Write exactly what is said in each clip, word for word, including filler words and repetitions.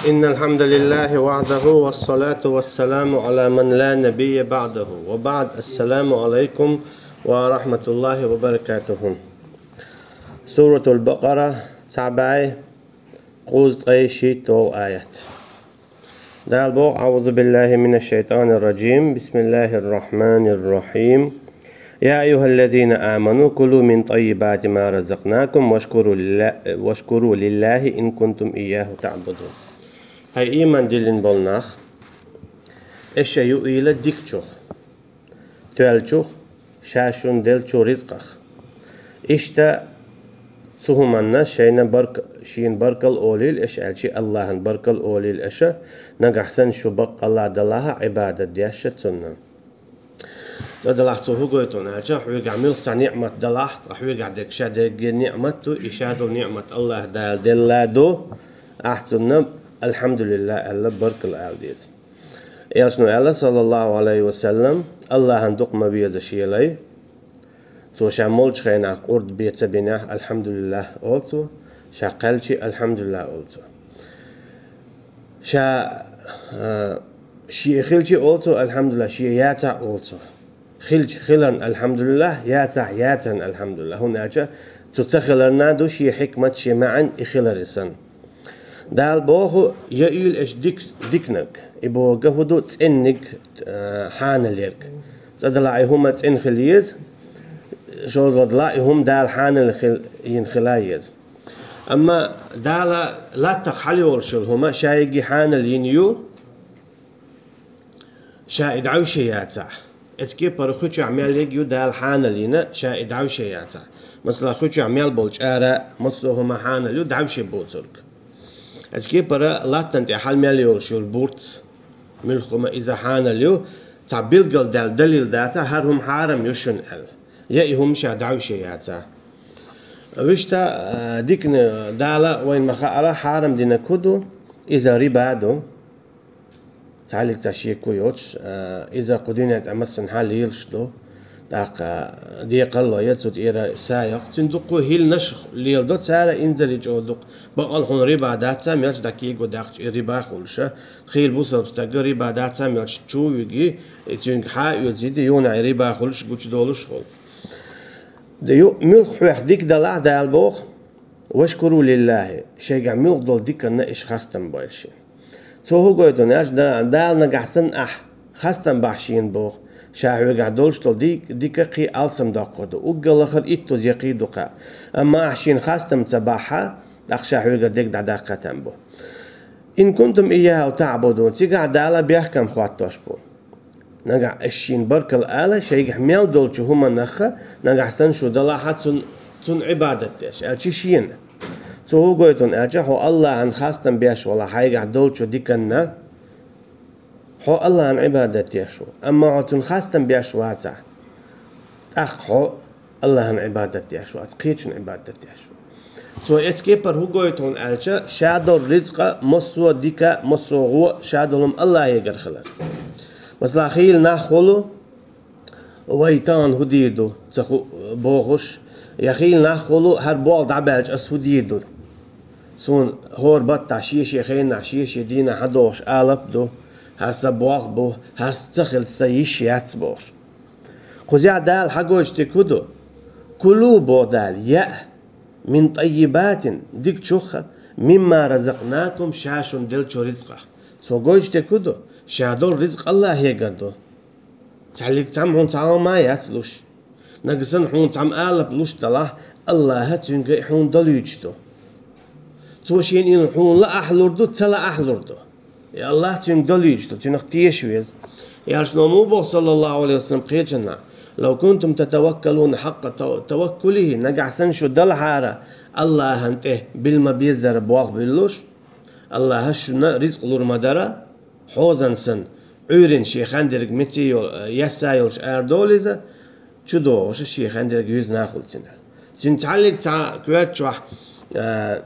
إن الحمد لله وحده والصلاة والسلام على من لا نبي بعده وبعد. السلام عليكم ورحمة الله وبركاته. سورة البقرة, цхьа бӀаь, кхузткъеи шийтталгӀа аят. Дала боху: أعوذ بالله من الشيطان الرجيم. بسم الله الرحمن الرحيم. يا أيها الذين آمنوا كلوا من طيبات ما رزقناكم واشكروا لله, واشكروا لله إن كنتم إياه تعبدون. ХӀай ийман диллина болу нах, эша юийла дикачух, тоьллачух, ша шуна деллачу ризкъах. Иштта цу хӀуманна шайна барк-, шена баркалла олийла аша аьлча, Аллахьан баркалла олийла аша, нагахь санна шу баккъалла далахь а Ӏибадат деш а цунна. ЦӀа далахь цо хӀу гойту аьлча, хьоьгахь муьлхха цхьа ниӀмат далахь, ткъа хьоьгахь дерг ша дерриге ниӀмат ду, и ша долу ниӀмат Аллахь Дала делла ду, ахь цунна «Алхьамдулиллахь» аьлла, баркалла ала деза. Элчано аьлла, саллаллаху Ӏалайхи ва саллам, Аллахьан дукха ма веза шен лай. Цо ша молчу хенахь къурд бе ца бинехь, «Алхьамдулиллахь» олу цо, ша кхаьлчи, «Алхьамдулиллахь» олу цо. Ша, а, шен хилчи олу цо, «Алхьамдулиллахь», шен яцахь олу цо. Хилча хиларна «Алхьамдулиллахь», яцахь яцарна «Алхьамдулиллахь». ХӀунда аьлча цу ца хиларна ду шен хьикмат, шен маьӀна и хилар и санна. Дала боху: «Я уьйла аша дик-, диканиг», и бохург хӀун ду, цӀенниг, а, хьанал ерг. ЦӀа далахь и хӀума цӀена хила еза, шозлагӀа далахь и хӀума Дала хьанал хил-, йина хила еза. Амма Дала латтах хьалайолуш йолу хӀума ша йиги хьанал йина ю, ша и дӀовше яцахь. Эцу кепара хи чохь мел ерг ю Дала хьанал йина, ша и дӀовше яцахь. Масала, хи чохь мел болчу ара массо а хӀума хьанал ю, дӀовше боцург. Эцу кепара латтана тӀе хьал мел йолуш йолу бурц, муьлхха хӀума иза хьанал ю, цхьа билгалдаьлла далил дацахь, хӀара хӀума хьарам ю шуна аьлла. Я и хӀума ша дӀовше яцахь. Вуьшта, а, диканиг Дала вайна ма хаъара хьарам динарг хӀун ду, иза риба ду. Цхьаьллиг цхьа шеко йоцуш, а, иза кху дуьнен тӀе массанхьа лелаш ду. ТӀаккха декхарло яц цу тӀера са яккха. Цуьнан дуккха хӀилланаш леладо цара, инзаре чӀогӀа дукха. Бакъал хьуна риба дац ца мелча, дӀа кего даьккхича, и риба хуьлуш. Хийла бусалба стага риба дац ца мелча чу а виги, и цуьнга хьа а оьцийти, юха а риба хуьлуш, гучудолуш хуьлу. Де ю, муьлхха хьоьх дика далахь, Дала боху: «Вашкуру лиллахи», шайгахь муьлхха долу диканна иша хастам бойла шена. Цо хӀун гойту аьлча, да-, Дала нагахь санна ахь хастам бахь шена боху, ша хьоьгахь долуш долу ди-, дика кхин а алсам доккхур ду, уггар лахара иттуза яккхий ду кхаъ. Амма ахь шена хастам ца бахь, тӀаккха ша хьоьгара дерг дӀадаккха там бу. «Ин кунтум ийяху таъбудун», цигахь Дала бехкам хӀоттош бу. Нагахь аша шена баркалла ала, шайгахь мел долчу хӀуманах а, нагахь санна шу далахь а цун-, цунна Ӏибадат деш, аьлча шена. Цо хӀун гойту аьлча, хьо Аллахьан хастам беш валахь хьайгахь долчу диканна, хьо Аллахьан Ӏибадат деш ву. Амма хьо цунна хастам беш вацахь, тӀаккха хьо Аллахьан Ӏибадат деш вац, кхечун Ӏибадат деш ву. Цо эцу кепара хӀун гойту аьлча, ша долу ризкъа массо а дика, массо а гӀо ша долу хӀума Аллахьегара хилар. Масала, хийла нах хуьлу, вай тахана хӀун дийр ду, ца ху-, бохуш, я хийла нах хуьлу, хӀара болх дӀабаьлча ас хӀун дийр ду? Суна хӀора баттахь шен-шен хенахь, шен-шен дийнахь хьан дохуш алап а ду, хӀара сан болх бу, хӀара сан ца хилча сан йиш яц бохуш. Кхузахь Дала хьагойтуш дерг хӀун ду? «Кулу», боху Дала, яа, «мин таййибатин», дикачух а, «мимма разакнакум», ша шуна деллачу ризкъах. Цо гойтуш дерг хӀун ду? Ша долу ризкъ Аллахьегара ду. Цхьаьллиг цхьамма хьуна цхьа хӀума а яц луш. Нагахь санна хьуна цхьамма алап луш далахь, Аллахьа цуьнга и хьуна далуьйтуш ду. Цо шена и хьуна лаахь лур ду, ца лаахь лур ду. И Аллахь цуьнга далуьйтуш ду, цуьнах теша веза. Элчано муха боху, саллаллаху Ӏалайхи ва саллам, кхечанхьа: «Лав кунтум татаваккалуна хьакъа тав-, таваккулихи», нагахь санна шу далахьара Аллахьан тӀе билма беззара болх буьллуш, Аллахьа шуна ризкъ лур ма дара, хьозан санна, Ӏуьйрина шен хан дерг меца йол-, яьсса йолуш арадолу иза, чудогӀуш шен хан дерг юьзна хуьлу цуьнан. Цуьнан цхьаьллиг цхьа коьрта чохь, а,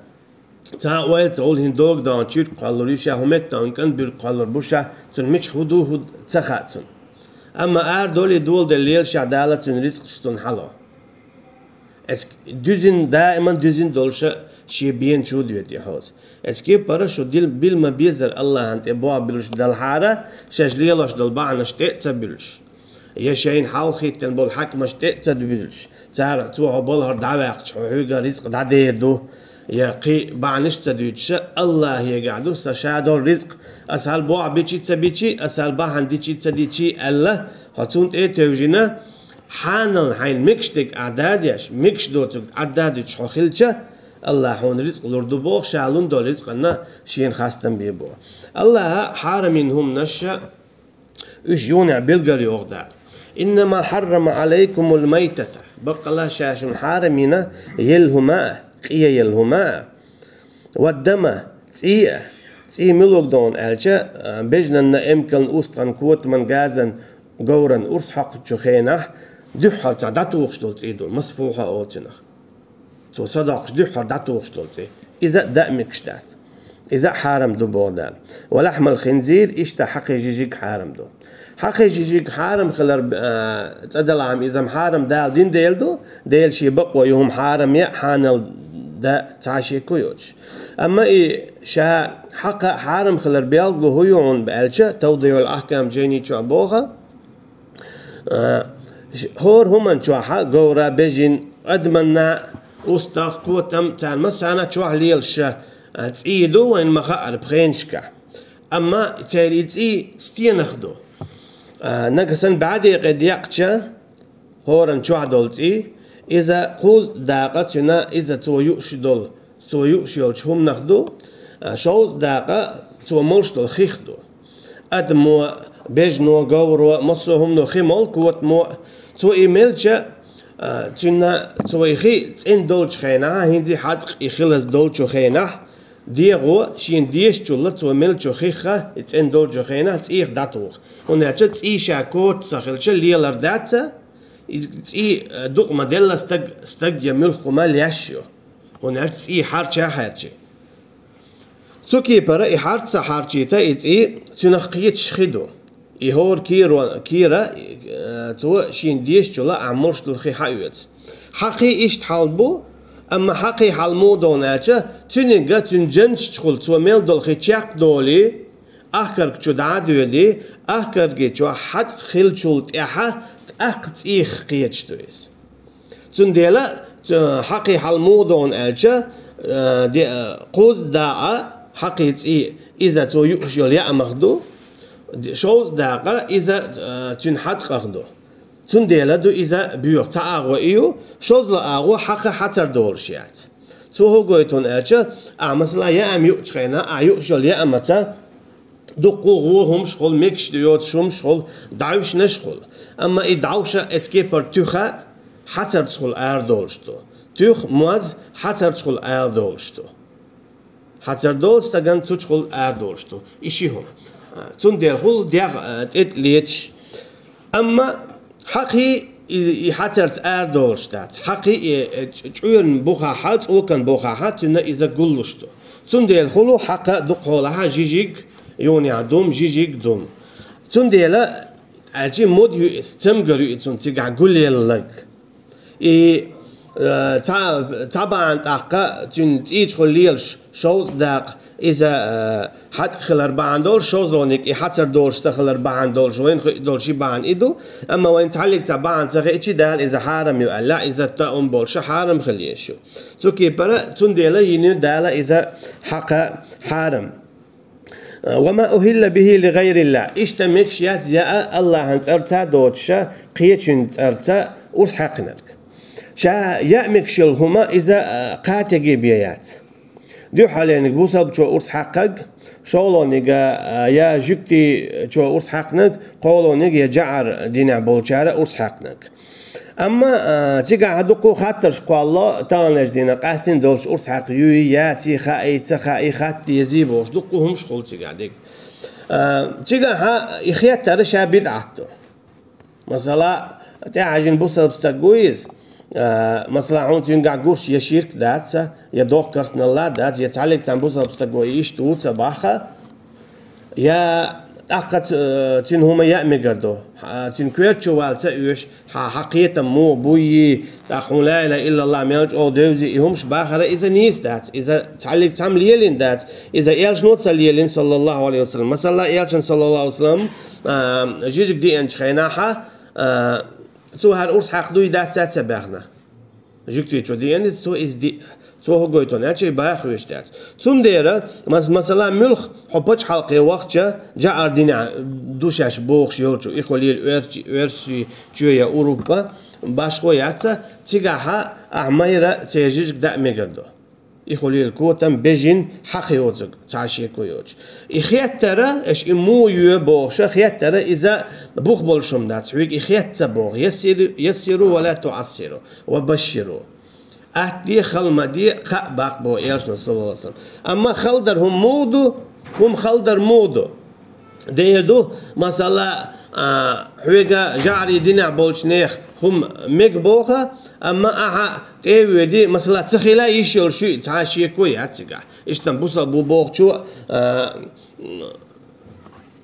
цхьа а ойла ца хуьлу, хӀинца догадогӀун чуьрк кхоллалур ю ша, хӀун метта кӀан буьрг кхоллалур бу ша, цунна мичахь хӀун ду, хӀун ца хаьа цунна. Амма арадолий доладелла лелашехь Дала цуьнан ризкъаш цунна хьало. Эс дуьзина, даиман дуьзина долуша шен бен чу доьду и хьоза. Эс кепара шу дил-, бил ма безара Аллахьан тӀе бохь буьлуш далхьара, шаьш лелош долу бахьанаш тӀе а ца буьлуш. Я шайна хьалхиттина болу хьаькамаш тӀе а ца дуьйлуш, цара цо хьо балхара дӀаваьккхича, хьо хьоьга ризкъ дӀадер ду, я кхин бахьанаш а ца дуьйцуша, Аллахьегахь ду сан ша долу ризкъ, ас хьал бохь бичи а ца бичи, ас хьал бахьана дичи а ца дичи, аьлла, хьо цунна тӀе а тевжина, хьанал хьайна мегаш дерг ахь дадеш, мегаш доцург Ӏадда а дуьтуш хьо хилча, Аллахь хьуна ризкъ лур ду боху, ша лун долу ризкъанна шена хастам бе боху. Аллахьа хьарам йина хӀуманаш а, уьш юханехь билгал йоху Дала. «Иннама хьаррама Ӏалайкумул майтата». Баккъалла ша шуна хьарам йина елла хӀума а, къе елла хӀума а. «Ваддама», цӀий а. ЦӀий муьлхарг ду аьлча, а, бежанна, эмкална, устагӀан, котаман, газан, говран урс хьокхучу хенахь, дуьххьал цхьа дӀатухуш долу цӀий ду, масфухьа олу цунах. Цо садоккхуш дуьххьара дӀатухуш долу цӀий. Иза а даа мегаш дац. Иза а хьарам ду боху Дала. «Ва лахьмал хинзир», иштта хьакхий жижиг хьарам ду. Хьакхий жижиг хьарам хилар, а, цӀа далахь-м иза-м хьарам Дала дина дела ду, Дела шен бакъо ю хӀума хьарам яа, хьанал даа, цхьа а шеко йоцуш. Амма и ша хьакха хьарам хилар билгало хӀун ю хьуна аьлча, Тавдихьул Ахькам жайни чохь боху, а, ш-, хӀора хӀуманна чохь, говра, бежин, адаманна, устагӀ, котам, царна массарна чохь лелаш, а, цӀий ду вайна ма-хаъара пхенашкахь. Амма церан и цӀий стенах ду. А, нагахь санна бӀе декъе декъча, хӀоранна чохь долу цӀий, иза кхузткъа дакъа цуьнан, иза цо юуш долу, цо юуш йолчу хӀуманах ду, а, шовзткъа дакъа цо молуш долу хих ду. Адамо, бежано, говро, массо а хӀумано хи молу, котамо, цо и мелча, а, цуьнан, цо и хи цӀена долчу хенахь, хӀинца хьаткъа и хилаза долчу хенахь, дегӀо шена дезачул цо мелчу хиха, и цӀена долчу хенахь цӀийх дӀатуху. ХӀунда аьлча цӀий ша кота ца хилча лелар дац, и цӀий, э, дукъ ма-делла стаг, стаг я муьлхха хӀума леш ю. ХӀунда аьлча цӀий хьарча а хьаьрчи. Цу кепара и хьарча ца хьарчийта и цӀий, цуьнах кхеташ хи ду. И хӀора кийро-, кийра, э, цо шена дезачул а молуш долу хи хьаоьцу. Хьакхий иштта хьал бу, амма хьакхий хьал муха ду аьлча, цуьнигга цуьнан жамӀашчухула цо мел долу хи чекхдолий, ахкарг чу дӀа а доьдий, ахкарги чохь хьаткъа хиллачул тӀаьхьа тӀаккха цӀийх кхеташ ду иза. Цундела, ц-, хьакхий хьал муха ду аьлча, э, де-, э, кхузткъа дакъа хьакхий цӀий, иза цо юуш йолу яамах ду, д-, шовзткъа дакъа иза, э, цуьнан хьаткъах ду. Цундела ду иза боьха. Цхьа агӀо и ю, шозлагӀа агӀо хьакха хьацар долуш яц. Цо хӀун гойту аьлча, ахь, масала, яам юучу хенахь, ахь юуш йолу яамаца дуккха а гӀо хӀумаш хуьлу, мегаш йоцуш хӀумаш хуьлу, дӀовшнаш хуьлу. Амма и дӀовша эцкепара туьха хьацарчухула арадолуш ду. Туьх, моз хьацарчухула арадолуш ду. Хьацар долу стаган цучухула арадолуш ду. И ши хӀума. Цундела хуьлу дегӀ, а, тӀе тӀе леташ. Амма хьакхий и, и хьацарца арадолуш дац. Хьакхий и, э, ч-, чӀоьран бухахьа, цӀокан бухахьа, цуьнан иза гуллуш ду. Цундела хуьлу хьакха дукхахьолахьа жижиг, юнехь дум, жижиг дум. Цундела, аьлчи мод ю иза, цамгар ю иза цунна цигахь гулъеллаг. И, э, цхьа, цхьа бахьана тӀаккха цуьнан цӀийчухула лелаш шовзткъа дакъа, иза, э, хьаткъа хилар бахьана долуш, шозлагӀниг и хьацар долуш ца хилар бахьана долуш, вайна хи-, долуш и бахьана и ду, амма вайна цхьаллиг цхьа бахьана ца хиъчи, Дала иза хьарам ю аьлла, иза таъум болуша хьарам хила езаш ю. Цу кепара, цундела йина ю Дала иза хьакха хьарам. «Ва ма ухилла бихи ли гӀайрилла». Иштта мегаш яц яа Аллахьан цӀарца доцуша, кхечуьнан цӀарца урс хьаькхинарг. Ша яа мегаш йолу хӀума иза, а, кхатеге бен яц. Дуьххьалениг бусалбачо урс хьаькхнарг, шолгӀаниг, а, я жуьгтичо урс хьаькхнарг, кхоалгӀаниг я жӀар динехь болчара урс хьаькхнарг. Амма, а, цигахь дуккха а хаттарш кхолло, таханлерчу дийнахь къаьстина долуш урс хьакха юй, яций, хаий, ца хаий, хатта дезий бохуш, дуккха а хӀумаш хуьлу цигахь дерг. А, цигахь и хеттар ша бидӀат ду. Масала, тӀехьажина бусалба стаг ву иза, а, масала, хьуна цуьнгахь гуш я ширк дац, я доккха керстаналла дац, я цхьаллиг цхьана бусалба стаго иштта ву ца боху, я ТӀаккха ц-, э, цуьнан хӀума яа мегар ду. Хьа-, цуьнан коьрта чу вала ца оьшу, хьа-, хьан кхетам муха буй, тӀаккха хьуна ла илаха иллаллах мел чӀогӀа девзи, и хӀумаш бахара иза нийса дац. Иза цхьаллиг цхьамма лелийна дац. Иза элчано ца лелийна, саллаллаху алейхи ва саллам. Масала, элчано, саллаллаху алейхи ва саллам, а, жижиг диъначу хенахьа, а, цо хӀара урс хьакха дуй дац, ца баьхна. Жуьгти чу диъна иза, цо иза диъ-, цо хӀу гойту аьлча, и баха веш дац. Цундела, мас-, масала, муьлхха хьо пачхьалкхе вахча, жаӀар динехь ду шаьш бохуш йолчу, и хӀу лела оьрси-, оьрси чоь я Уруппа, башхо яц, цигахьа ахьа майра церан жижиг даа мегар ду. И хӀу лела котам бежин хьакха йоцург, цхьа шеко йоцуш. И хеттара, аша и муха йоь бохуша, хеттара иза бух болуш хӀума дац. Хьоьга и хетта ца боху. Яссиру, яссиру ва ла туассиру, ва башширу. Атта де, хала ма де, кхаъ баккха боху элчано, саллаллаху алейхи ва саллам. Амма хала дар хӀума муха ду, хӀума хала дар муха ду. Дера ду, масала, а, хьоьга жаӀарий динехь болчу нехан хӀума мега боху, амма ахьа тӀе а воьдий, масала, ца хила йиш йолуш ю и, цхьа шеко яц цигахь. Иштта бусалба ву бохучо, а,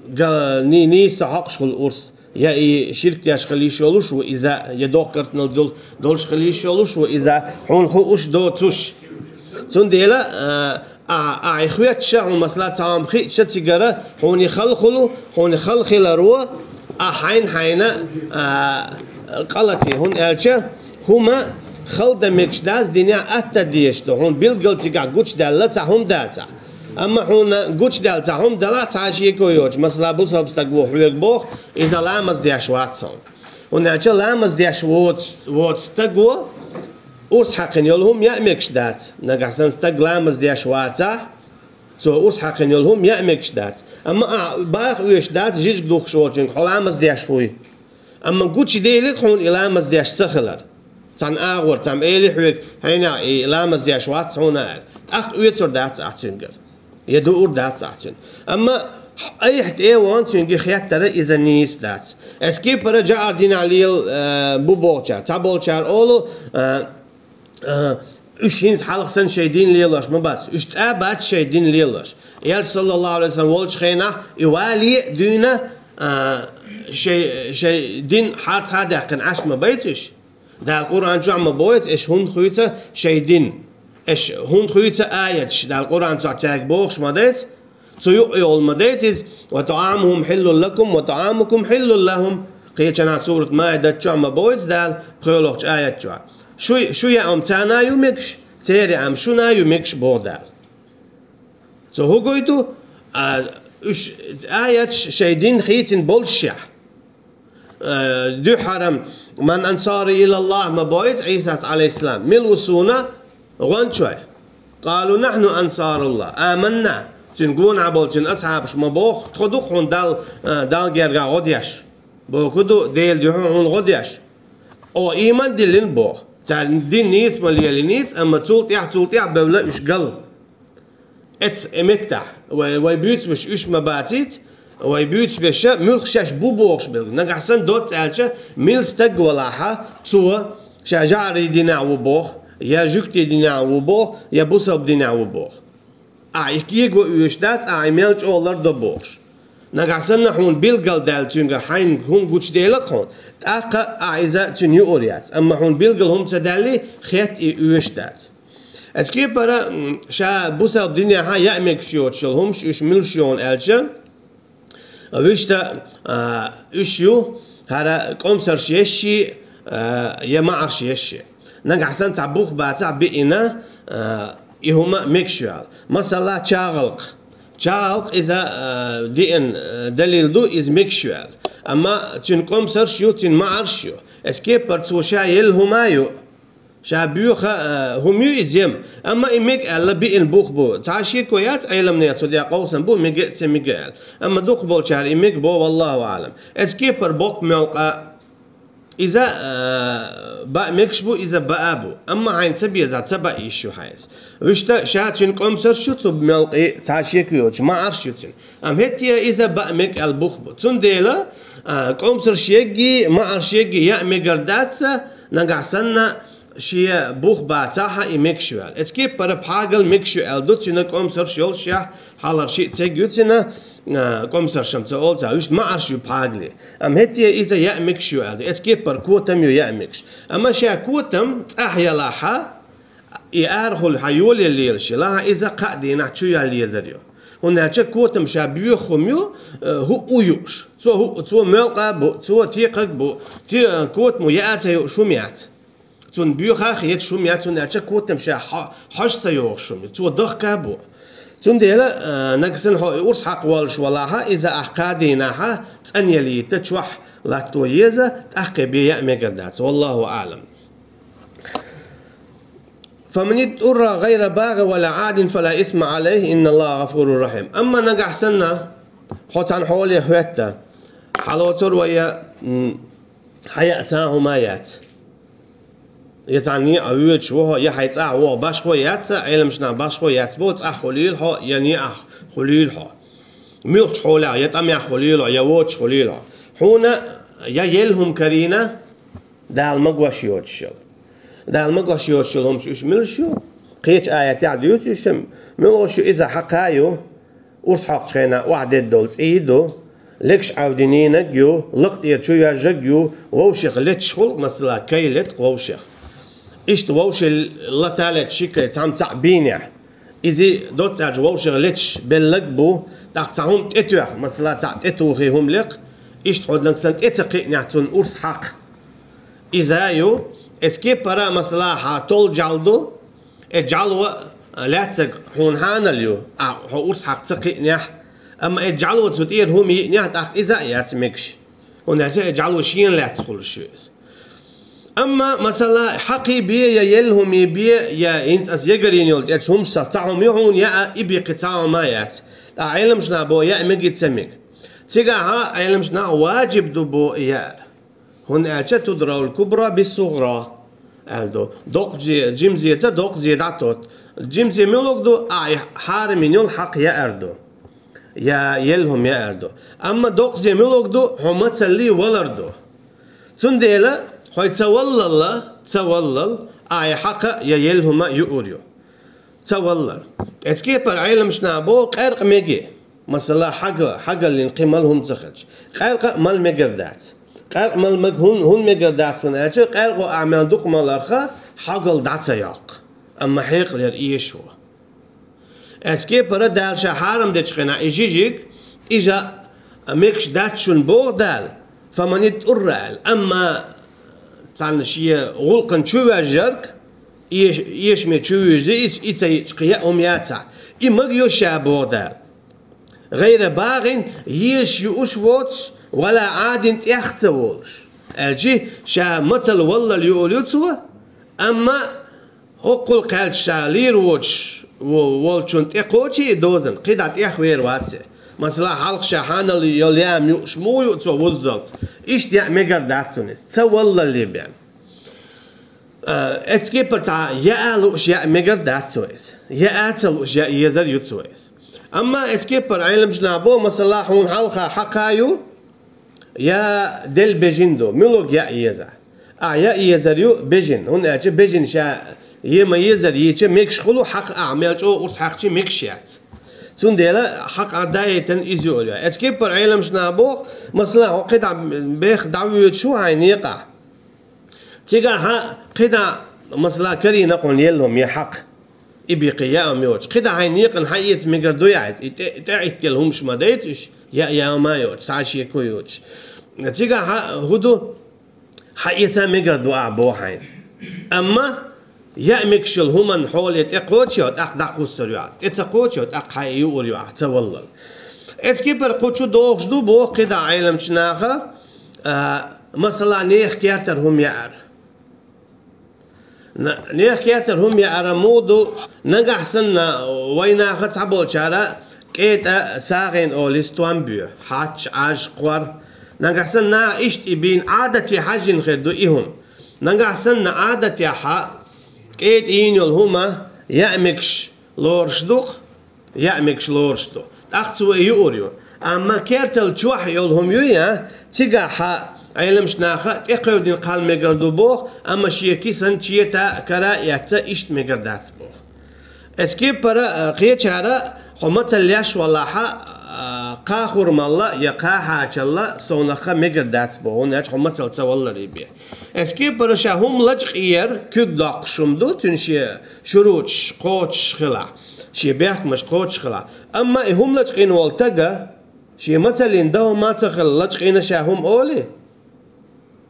га-, ни-, нийса хьокхуш хуьлу урс. Я и ширк деш хила йиш йолуш ву иза, я доккха керстанал дол-, долуш хила йиш йолуш ву иза, хьуна хууш доцуш. Цундела, а, а, а, и хоьттуша, хьуна масала цхьа хӀума хиъча цигара, хьуна и хала хуьлу, хьуна и хала хиларо, а, хьайна-хьайна, а, къа латий, хӀунда аьлча, хӀума хала дан мегаш дац, динехь атта дезаш ду, хьуна билггал цигахь гучудаьлла цхьа хӀума дацахь. Амма хьуна гучудаьлла цхьа хӀума далахь, цхьа шеко йоцуш, масала, бусалба стаг ву хьоьга боху, иза ламаз деш вац хьуна. ХӀунда аьлча ламаз деш воц-, воцу стаго урс хьаькхина йолу хӀума яа мегаш дац. Нагахь санна стаг ламаз деш вацахь, цо урс хьаькхина йолу хӀума яа мегаш дац. Амма ахьа баха оьшуш дац жижиг духкуш волчуьнга, хьо ламаз деш вуй. Амма гучуделира хьуна и ламаз деш ца хилар. Цхьана агӀор, цхьамма элира хьоьга, хьайна и ламаз деш вац хьуна аьлла. ТӀаккха оьцур дац ахь цуьнгара. Я дуур дац ахь цуьнан. Амма айхьа тӀе а вахана цуьнга хеттара иза нийса дац. Эс кепара жаӀар динехь лела, э, бу бохучара. Цхьаболчара олу, э, э, уьш хӀинца хьалха санна шайн дин лелош ма бац. Уьш цӀа бац шайн дин лелош. Элча, саллаллаху алейхи ва саллам, волчу хенахь и вале а дуьйна, э, шайн, шайн дин хьарцхьа а даьккхина Ӏаш ма байца уьш. Дала Къуръан чохь ма боху, аша хӀунда хуьйцу шайн дин? Аша хӀунда хуьйцу аяташ? Дала Къуръан чохь цаьрга бохуш ма дайца, цу юкъа йолу ма дайца иза: «Ва таамухум хиллул лакум, ва таамукум хиллул лахум». Кхечанхьа сурат Маидат чохь ма боху Дала, пхоьалгӀачу аят чохь. Шу, шу яа хӀума царна ю мегаш, церан яа хӀума шуна ю мегаш боху Дала. Цо хӀу гойту? А, уьш аяташ шайн дин хийцина болчушехь. Э, дуьххьара: «Ман ансари илаллах», ма боху иза Ӏийсас, алейхиссалам. «Мила ву суна гӀончой?» «Къалу нахьну ансаруллах». «Аманна». Цуьнан гонахь болу цуьнан асхьабаш ма боху: «Тхо ду хьуна Далла, э, Далла гергахь гӀо деш». Боху ду: «Делан дуьхьа хьуна гӀо деш». О, ийман диллина боху. Царна дин нийса ма лелийница, амма цул тӀаьхьа, цул тӀаьхьа бевлла уьш гал. Эц, э, меттахь, вай, вай буьйцуш уьш ма бацийца, вай буьйцуш беша, муьлхха шаьш бу бохуш белга. Нагахь санна доцца аьлча, мила стаг валахьа, цо ша жаӀарий динехь ву боху, я жуьгти динехь ву боху, я бусалба динехь ву боху. Ахьа и кего оьшуш дац, ахьа и мел чӀогӀа лардо бохуш. Нагахь санна хьуна билггал даьлла цуьнгара хьайна хӀума гучуделла хьуна, тӀаккха ахьа иза цуьнан юур яц. Амма хьуна билггал хӀума ца даьллий, хетта и оьшуш дац. Эс кепара, м, ша бусалба динехьа яа мегаш йоцуш йолу хӀумаш уьш муьлш йолу аьлча, вуьшта, а, уьш ю, хӀара кӀомсарш ешши, а, я маӀарш ешши. Нагахь санна цхьа бух бацахь биъина, а, и хӀума мегаш ваьлла. Масала, чагӀалкх. ЧагӀалкх иза, а, диъна, а, далил ду, иза мегаш ваьлла. Амма цуьнан кӀомсарш ю, цуьнан маӀарш ю. Эс кепара цо ша елла хӀума ю. Ша боьха, а, хӀума ю иза ем, амма и мега аьлла биъна бух бу. Цхьа шеко яц, Ӏеламнех цу тӀехь къовсам бу, мега а, ца мега а аьлла. Амма дукхахболчара и мега бо, валлаху аӀлам. Эс кепара боккха мелкъа иза, а, баа мегаш бу, иза баа бу. Амма хьайна ца беза, ца баа йиш ю хьайца. Вуьшта ша цуьнан кӀомсарш ю цу мелкъе, цхьа шеко йоцуш, маӀарш ю цуьнан. Амма хӀетте а иза баа мега аьлла бух бу. Цундела, а, кӀомсарш егги, маӀарш егги яа мегар дац, нагахь санна, шен бух бацахьа и мегаш ю аьлла. Эцу кеппара пхьагал мегаш ю аьлла ду, цуьнан кӀомсарш йолуш яхь, хьалар шиъ цег ю цуьнан, а, кӀомсаршам ца олу цара, вуьшта маӀарш ю пхьагали. Амма хӀетте иза яа мегаш ю аьлла ду. Эцу кеппара котам ю яа мегаш. Амма ша котам цӀахь ялахьа, и арахула хьан йолаелла лелаш елахьа, иза кхаа дийнахь чу ял езар ю. ХӀунда аьлча котам ша боьха хӀума ю, э, хӀуъу юуш. Цо хӀуъу, цо моьлкъа а бу, цо текхаг а бу, те-, котамо яа ца юуш хӀума яц. Цунна боьха а хеташ хӀума яц, хӀунда аьлча котам ша хьо-, хьожа ца йогӀуш хӀума ю, цо дахка а бу. Цундела, э, нагахь санна хьо и урс хьакха воллуш валахьа, иза ахь кхаа дийнахьа цӀанъелла йитта чохь латто еза, тӀаккха бен яа мегар дац. Валлаху аӀлам. فمن اضطر غير باغ ولا عاد فلا إثم عليه إن الله غفور رحيم. Амма нагахь санна, хьо цхьана хьоле хӀоьтта, хьалоцур вай, м, хьан яа цхьа а хӀума яц. Я цхьана некъа воьдуш ву хьо, я хьайн цӀахь вогӀу башхо яц, Ӏеламчу наха башхо яц боху, цӀахь хуьлийла хьо, я некъахь хуьлийла хьо. Муьлххачу хьолехь, я тӀамехь хуьлийла хьо, я воцуш хуьлийла хьо. Хьуна я елла хӀума карийна, Дала магош йоцуш йолу. Дала магош йоцуш йолу хӀумаш уьш муьлш ю? Кхечу аятехь дуьйцу уьш, муьлш ю иза хьакха ю, урс хьокхучу хенахь охьадедда долу цӀий ду, легаш Ӏовдинийнарг ю, лакха тӀера чу йоьжжарг ю, вовшех леташ хуьлу, масала, кай летакъ вовшех. Иштта вовше лата леташ ши кай цхьамма цхьаъ бийнехь. Иза доццаьрчу вовшех леташ беллаг бу, тӀаккха цхьа хӀума тӀетоьхна, масала, цхьаъ тӀетухий хӀума лекха, иштта хьо нагахь санна тӀе ца кхиънехь цунна урс хьакха. Иза ю, эцу кеппара, масала, хьан толу жӀаьла ду, э, жӀаьло лаьцнарг хьуна хьанал ю, а, хьо урс хьакха ца кхиънехь, амма э жӀаьло цу тӀера хӀума йиънехь, тӀаккха иза а яц мегаш. ХӀунда аьлча э жӀаьло шена лаьцна хуьлуш ю иза. Амма, масала, хьакхий бен, я елла хӀумий бен, я хӀинца аса ягарйина йолчу эцу хӀумашца цхьа хӀума ю хьуна яа, и бен кхин цхьа хӀума а яц. Ткъа Ӏеламчу наха боху яа мега и ца мега. Цигахьа Ӏеламчу наха важиб ду боху и яар. ХӀунда аьлча тудрал кубра биссугӀра аьлла ду. Доккха зе, жимзеца доккха зе дӀатотту. Жимзе муьлург ду, а, и хьарамйина йолу хьакха яар ду. Я елла хӀума яар ду. Амма доккха зе муьлург ду, хьо мацаллий валар ду. Цундела хьо ца валлалла, ца валлал, а, и хьакха я елла хӀума а юур ю. Ца валлар. Эцу кепара Ӏеламчу наха боху къаьркъа меге. Масала, хьага-, хьагаллин кхин мала хӀума ца хилча. Къаьркъа а мала мегар дац. Къаьркъа мала мег-, хӀун-, хӀунда мегар дац хьуна аьлча, къаьркъо а мел дукха маларха, хьагалла дӀа ца йоккху. Амма хьекъалера эшаво. Эцу кепара Дала ша хьарам дечу хенахь и жижиг, иза мегаш дац шуна боху Дала, фаман иттурра аьлла. Амма цхьана шен гӀуллакхана чу ваьжжарг, эш-, эшаме чу вуьйжи, и, и ца йиъча кхин яа хӀума яцахь. И мага йо ша боху Дала. ГӀайра багӀин, езаш юуш воцуш, вала Ӏадин тӀех а ца волуш. Аьлчи, ша мацалла валлал юур ю цо, амма хӀоккхул кхаьлча ша лийр воцуш во-, волчун тӀе кхочий и дозан, кхидӀа тӀех вер вац и. Масала, хьалха ша хьанал йолу яам юуш муха юу цо вуззалц? Иштта яа мегар дац цунна иза, ца валлалле бен. А, эцу кепара цхьа яа лууш яа мегар дац цо иза. Яа ца лууш яа езар ю цо иза. Амма эцу кепара Ӏеламчу наха бо, масала, хьуна хьалха хьакха ю, я делла бежин ду, муьлург яа еза? Ахь яа езар ю бежин, хӀунда аьлча бежин ша е ма езар йича мегаш хуьлу, хьакха ахь мел чӀогӀа урс хьаькхчи мегаш яц. Цундела хьакха ахь даийтан иза юур ю. Эцу кепара Ӏеламчу наха боху, масала, хьо кхидӀа бех дӀавоьдуш ву хьайн некъахь. Цигахьа кхидӀа, масала, карийна хьуна елла хӀума я хьакха. И бен кхин яа хӀума йоцуш. КхидӀа хьайн некъана хьаэца мегар ду яхьа иза? И тӀе, тӀеӀиттина хӀумаш ма дайца уьш, яа яа ма йоцуш, цхьа а шеко йоцуш. Цигахьа хӀун ду? Хьаэца мегар ду ахь боху хьайна. Амма яа мегаш йолу хӀуманна хьоле тӀе кхочу йо, тӀаккха дӀакхуссур ю ахь. ТӀе ца кхочу йо, тӀаккха хьайн юур ю ахь, ца валлал. Эцу кепара кху чу догӀуш ду боху кхидӀа Ӏеламчу наха, а, масала, нехан кертара хӀума яар. На-, нехан кертара хӀума яар муха ду, нагахь санна вайнаха цхьаболчара кӀетӀа сагӀина олий стом боь, хьач, Ӏаж, кхор. Нагахь санна наха иштта и бийна Ӏадате хьаьжжина хир ду и хӀума. Нагахь санна Ӏадатехьа кӀетӀа йийна йолу хӀума яа мегаш лоруш ду-кх, яа мегаш лоруш ду. ТӀаккха цо и юур ю. Амма кертал чохь йолу хӀума юй, а, цигахьа Ӏеламнаха тӀекхевдина кхалла мегар ду боху, амма шен кисан чета а, кара а эцна, иштта мегар дац боху. Эцу кепара, а, кхечара хьо мацалла еш валахьа, а, кхаа хурмалла я кхаа хьачалла совнаха мегар дац боху, хӀунда аьлча хьо мацалла ца валлале бен. Эцу кепара ша хӀума лачкъа ер куьг доккхуш хӀума ду, цуьнан шен шуруташ кхочуш хилахь, шен бехкамаш кхочуш хилахь. Амма и хӀума лачкъийна волу стага, шен мацаллин дан хӀума а ца хилла, лачкъийна ша хӀума олий,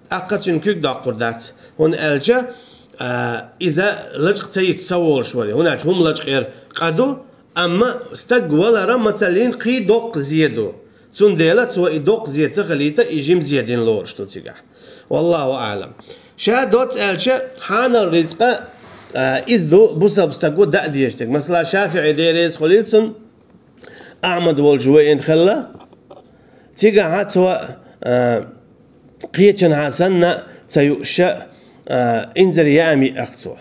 тӀаккха цуьнан куьг доккхур дац, хӀунда аьлча, а, иза лачкъа ца йича ца волуш вара. ХӀунда аьлча хӀума лачкъа ер къа ду, амма стаг валар мацаллин кхин доккха зе ду. Цундела цо и доккха зе ца хилийта, и жима зе дина лоруш ду цигахь. Валлаху аӀлам. Ша доцца аьлча, хьанал ризкъа, а, иза ду бусалба стаго даа дезаш дерг. Масала, ШафиӀи, Дела реза хуьлийла цунна, Ахьмад волчу вайна хилла, цигахь цо, а, кхечанхьа санна ца юуш, а, инзаре яа миъ ахча цо.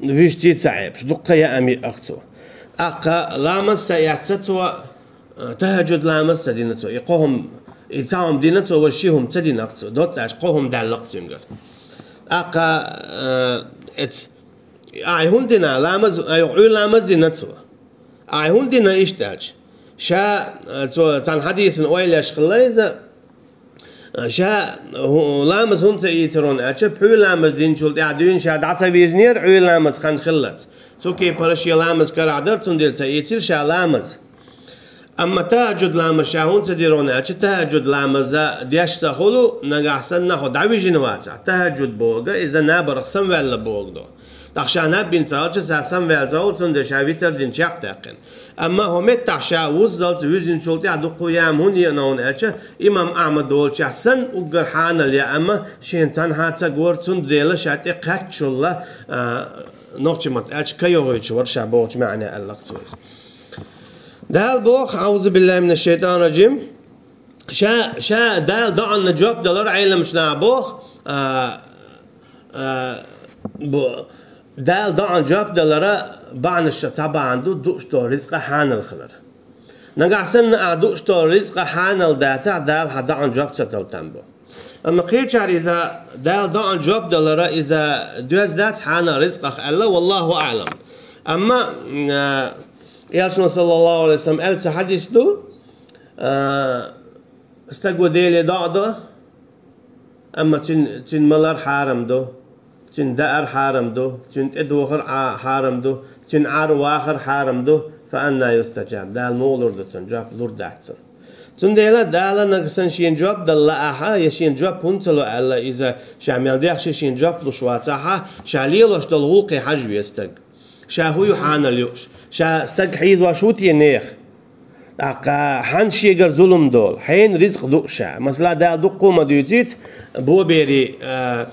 Вуьшта ца Ӏебаш, дуккха яа миъ ахча цо. ТӀаккха ламаз ца эцна цо, а, тахӀаджуд ламаз ца дина цо. И кхо хӀума, и цхьа хӀума дина цо, важа ши хӀума ца дина ахча цо. Доцца аьлча, кхо хӀума даьлла ахча цуьнгара. ТӀаккха, а, эц-, ахьа хӀунда дина ламаз, айхьа Ӏуьйра ламаз дина цо. Ахьа хӀунда дина иштта аьлча? Ша, а, цо цхьана хьадисана ойла еш хилла иза, а, ша хӀу-, ламаз хӀунда ца ийцира хьуна аьлча, пхьуьйра ламаз динчул тӀаьхьа дуьйна ша дӀа ца вижинера Ӏуьйра ламаз хан хиллалц. Цу кепара шен ламаз карахь дара, цундела ца ийцира ша ламаз. Амма тахӀаджуд ламаз ша хӀунда ца дира хьуна аьлча, тахӀаджуд ламаз деш ца хуьлу, нагахь санна хьо дӀавижина вацахь, тахӀаджуд бохург иза набарх самаваьлла бохург ду. ТӀаккха ша наб бина ца хилча, ша самаваьлла ца хуьлу, цундела ша витар дина чекхдаьккхина. Амма хӀокху меттехь ша вуззалц вуьзначул тӀаьхьа дуккха яа муьн йина хьуна аьлча, имам Ахьмад волчохь санна уггар хьанал яа, амма шена цхьанхьа ца гора, цундела ша тӀе кхаьччулла, а, нохчийн маттахь аьлча, ка йогӀуьйтуш вара ша бохучу маьӀне аьлла-кх цо иза. Дала боху, аӀузу биллахӀи минаш-шайтӀанир-ражим, ша, ша Дала доӀанна жоп далар Ӏеламчу наха боху, а, а, бу-, Дала доӀанна жоп далара бахьанаш цхьа бахьана ду, дууш долу ризкъа хьанал хилар. Нагахь санна ахь дууш долу ризкъа хьанал дацахь, Дала хьан доӀанна жоп ца дала там бу. Амма кхечара иза Дала доӀанна жоп далара иза доьзна дац хьанал ризкъах аьлла, валлаху аӀлам. Амма, а, Элчано, саллаллаху Ӏалайхи ва саллам, аьлла цхьа хьадис ду, а, стаго Деле доӀа до, амма цуьнан, цуьнан малар хьарам ду, цуьнан даар хьарам ду, цуьнан тӀедухар а хьарам ду, цуьнан Ӏар вахар хьарам ду, фа анна юстаджаб, Дала муха лур ду цунна, жоп лур дац цунна. Цундела Дала нагахь санна шена жоп дала лаахь, я шена жоп хӀунда ца ло аьлла, иза ша мел дехча шена жоп луш вацахь, ша лелош долу гӀуллакхе хьажа веза стаг. Ша хӀун ю хьанал юуш? Ша стаг хьийзош ву те нехан? ТӀаккха хьан шегара зулам долу? Хьенан ризкъ ду ша? Масала, Дала дуккха а ма дуьйцийца, боберийн, а,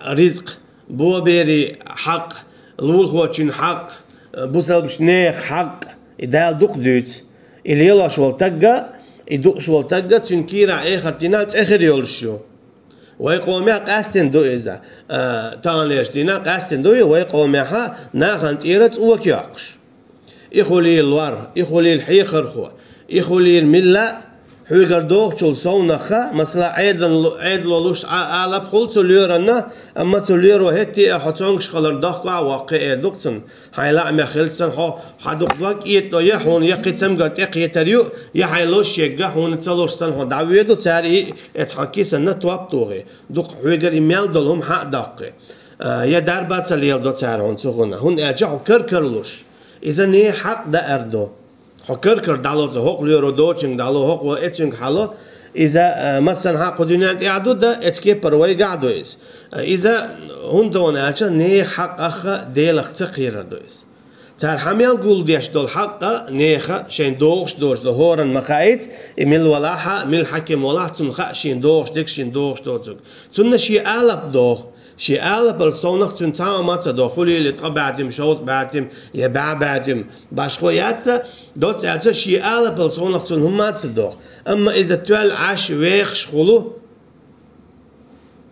а, ризкъ, боберийн хьакъ, лулахочун хьакъ, а, бусалбачу нехан хьакъ, и Дала дукха дуьйцу. И лелош волу стагга, и дууш волу стагга, цуьнан кийрахь эхарт дийнахь цӀе хир йолуш ю. Вай къомехь къаьстина ду иза. А, таханлерчу дийнахь къаьстина ду и вай къомехь нахана тӀера цӀока йоккхуш. И хуьлийла лор, и хуьлийла хьехархо, и хуьлийла милла а, хьоьгара догӀучул совнаха, масала, Ӏедал-, Ӏедало луш Ӏа-, алапа хуьлу цу лоьранна, амма цу лоьро хӀетте а хьо цомгуш хилар дохко а воккху эр ду-кх цунна. Хьайн лаамех хилча санна хьо, хьан дукха дог этӀадо я хьуна я кхин цамгар тӀекхетар ю, я хьайн луш ерг хьуна ца луш санна хьо дӀавоьду, цара и, эцу хьан кисанна топ тухий. Дукха хьоьгара и мел долу хӀума хьа а доккхий. А, я дарба а ца леладо цара хьуна цу хӀуна. ХӀунда аьлча хьо кар-кара луш. Иза нехан хьакъ даар ду. Хьо кар-кара дӀало цу хӀокху лоьро доцучуьнга дӀало, хӀокхо эцуьнга хьало. Иза, а, массанхьа кху дуьнен тӀехь а ду, дан эцу кепара вайгахь а ду иза. А, иза хӀунда аьлча нехан хьакъах Делах ца кхерар ду иза. Цара хьан мел гулдеш долу хьакъ а нехан шайн догӀуш доцуш долу хӀоранна ма хаийца, и мила валахь а, мила хьаькам валахь а, цунна хаьа шена догӀуш дерг, шена догӀуш доцург. Цунна шен алапа догӀу. Шен алапал совнаха цуьнан цхьа а хӀума ца догӀу, хуьлийла ткъа бӀе тима, шовзткъа бӀе тима, я бӀе бӀе тима. Башхо яц, доцца аьлча, шен алапал совнаха цунна хӀума ца догӀу. Амма иза тоьлла Ӏаш вехаш хуьлу,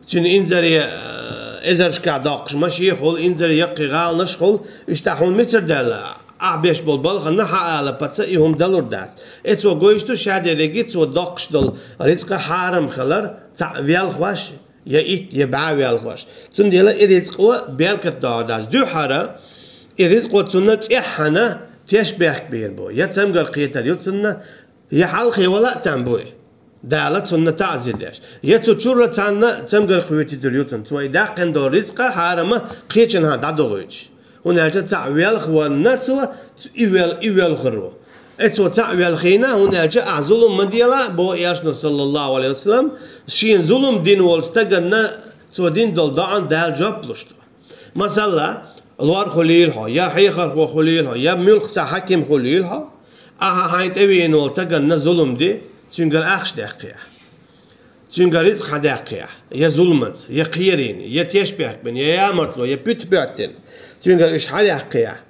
цуьнан инзаре, э, эзаршкахь доккхуш машен хуьлу, инзаре яккхий гӀаланаш хуьлу, уьш тӀехь хьуна мичара даьлла? Ахь беш болу балхана хьаала паца и хӀума далур дац. Э, цо гойтуш ду ша дерриге цо доккхуш долу рицкъа хьарам хилар, цхьаъ велхош, я итт, я бӀе велхош. Цундела и рицкъо беркат догӀур дац. Дуьххьара и рицкъо цунна цӀеххьана теш бехк бийр бу, я цамгар кхетар ю цунна, я хьалхе вала а там буй. Дала цунна таӀзир деш. Я цу чуьра цхьанна цамгар кхоьтуьйтур ю цунна. Цо и даьккхина долу рицкъа хьарама кхечанхьа дӀадохуьйтуш. ХӀунда аьлча цхьаъ велхаварна цо, цу и вел-, и велхар ву. Э, цо цхьаъ велхийна, хӀунда аьлча ахь зулам ма дела, боху Элчано, саллаллаху алейхи ва саллам, шена зулам дина волу стаганна цо дина долу доӀан Дала жоп луш ду. Масала, лор хуьлийла хьо, я хьехархо хуьлийла хьо, я муьлхха цхьа хьаким хуьлийла хьо, ахьа хьайн тӀевеана волу стаганна зулам де, цуьнгара ахча даьккхехь. Цуьнгара рицкъа хьадаьккхехь, я зуламца, я кхерийна, я теш бехк бина, я ямартло, я пуьташ боьттина, цуьнгара уьш хьадаьккхехь.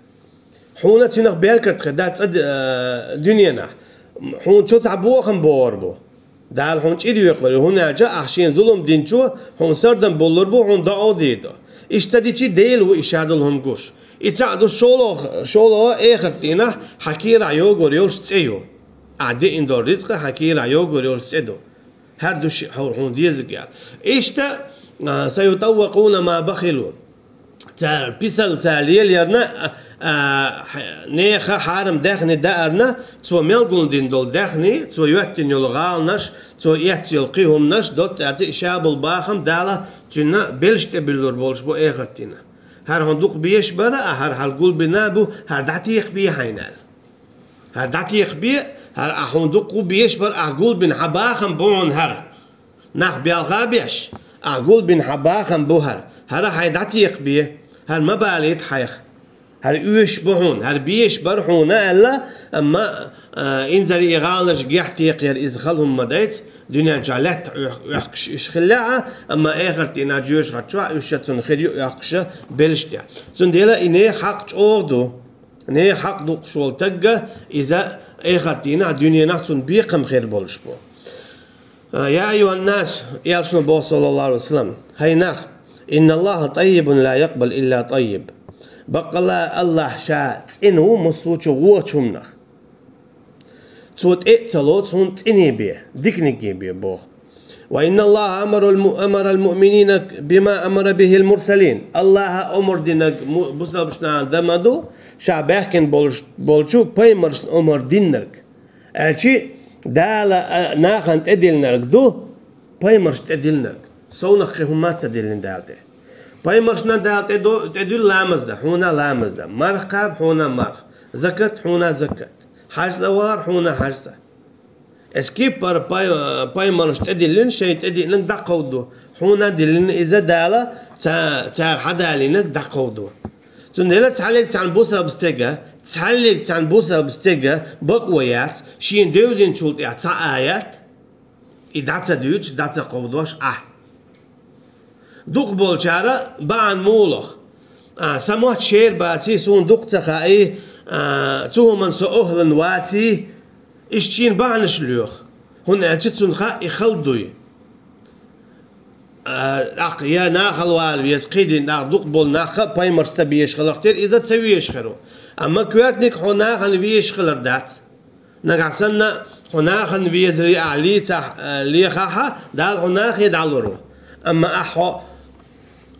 Хьуна цуьнах беркат хир дац цӀа д-, э, дуьненахь. Хьуна чу цхьа бохам богӀур бу. Дала хьуна чӀир йоькхур ю, хӀунда аьлча ахь шена зулам динчо хьуна сардам боллур бу, хьуна доӀа дийр ду. Иштта дичи Дела ву и шадолу хӀума гуш. И цхьаъ ду шолгӀа, шолгӀа эхарт дийнахь хьан кийрахь йогор йолуш цӀе ю. Ахь деана долу рицкъа хьан кийрахь йогор йолуш цӀе ду. ХӀара ду ши хьо-, хьуна дезарг яц. Иштта, а, саютаввакъуна ма бахилу. Цара писал, цара лелаярна, а, а, хьа-, нехан хьарам даьхни даарна, цо мел гулдина долу даьхни, цо йоьттина йолу гӀаланаш, цо эцна йолу кхин хӀуманаш, доцца аьлча и ша болу бахам Дала цуьнан белш тӀе буьллур болуш бу эхартина. ХӀара хьуна дукха беш бара, а хӀара хьара гулбина бу, хӀара дӀатекхабе хьайна аьлла. ХӀара дӀатекхабе, хӀара ахь хьуна дукха безаш бара, ахь гулбина хьан бахам бу хьуна хӀара. Нах белха беш, ахь гулбина хьан бахам бу хӀара. ХӀара хьайн дӀатекхабе, хӀара ма балийта хьайх. ХӀара оьшуш бу хьуна, хӀара безаш бара хьуна аьлла, амма, а, инзаре и гӀаланаш гехь текхаяр иза хала хӀума ма дайца, дуьнен чохь лаьтта оьх-, оьхкуш уьш хиллехь а, амма эхарт дийнахь жоьжахати чохь уьш ша цунна хир ю оьхкуш белш тӀехь. Цундела и нехан хьакъ чӀогӀа ду. Нехан хьакъ дукхуш волу тагга иза эхарт дийнахь дуьненахь цунна бекхам хир болуш бу. А, я айюханнас, Элчано боху, саллаллаху алейхи ва саллам, хӀай нах, инналлаха таййибун ла якъбал илла таййиб. Баккъалла Аллах ша цӀена ву массо а чу вочу хӀуманах. Цо тӀе а ца лоцу хӀума цӀене бе, диканиг бе боху. Ва инналлаха амарал му-, амарал муъминина бима амара бихил мурсалин. Аллаха омар динарг му-, бусалбачу нахана дан ма ду, ша баьхкина болуш, болчу пайхамаршна омар диннарг. Аьлчи Дала, а, нахана тӀедиллинарг ду, пайхамаршна тӀедиллинарг. Совнах кхин хӀумма а ца диллина Дала тӀе. Пайхамаршна Дала тӀе до-, тӀедуьллу ламаз дан, хьуна ламаз дан. Марха кхаба, хьуна марха. Закат, хьуна закат. Хьаьж цӀа вахар, хьуна хьаьж цӀа. Эс киппара пай-, пайхамаршна тӀедиллина, шайн тӀедиллинарг дӀакховду. Хьуна диллина иза Дала, ца-, цара хьадалийнарг дӀакховду. Цундела цхьаллиг цхьана бусалба стега, цхьаллиг цхьана бусалба стега бакъо яц, шена девзинчул тӀехь цхьа аят, и дӀа ца дуьйцуш, дӀа ца кховдош Ахь. Дукха болчара бахьана муха ло? А, сан мотт шера баций, суна дукха ца хаий, а, цу хӀуманна со охӀлан ваций, иштта шена бахьанаш лоьху, хӀунда аьлча цунна хаьа и хала дуй. А, тӀаккха я нахала вала веза, кхидӀа нах дукха болу нах а пайхамарш ца безаш хиларх тера иза ца везаш хир ву. Амма коьртаниг хьо нахана везаш хилар дац. Нагахь санна хьо нахана везаре ахь лийцахь, а, лехахьа, Дала хьо нахе дӀалур ву. Амма ахь хьо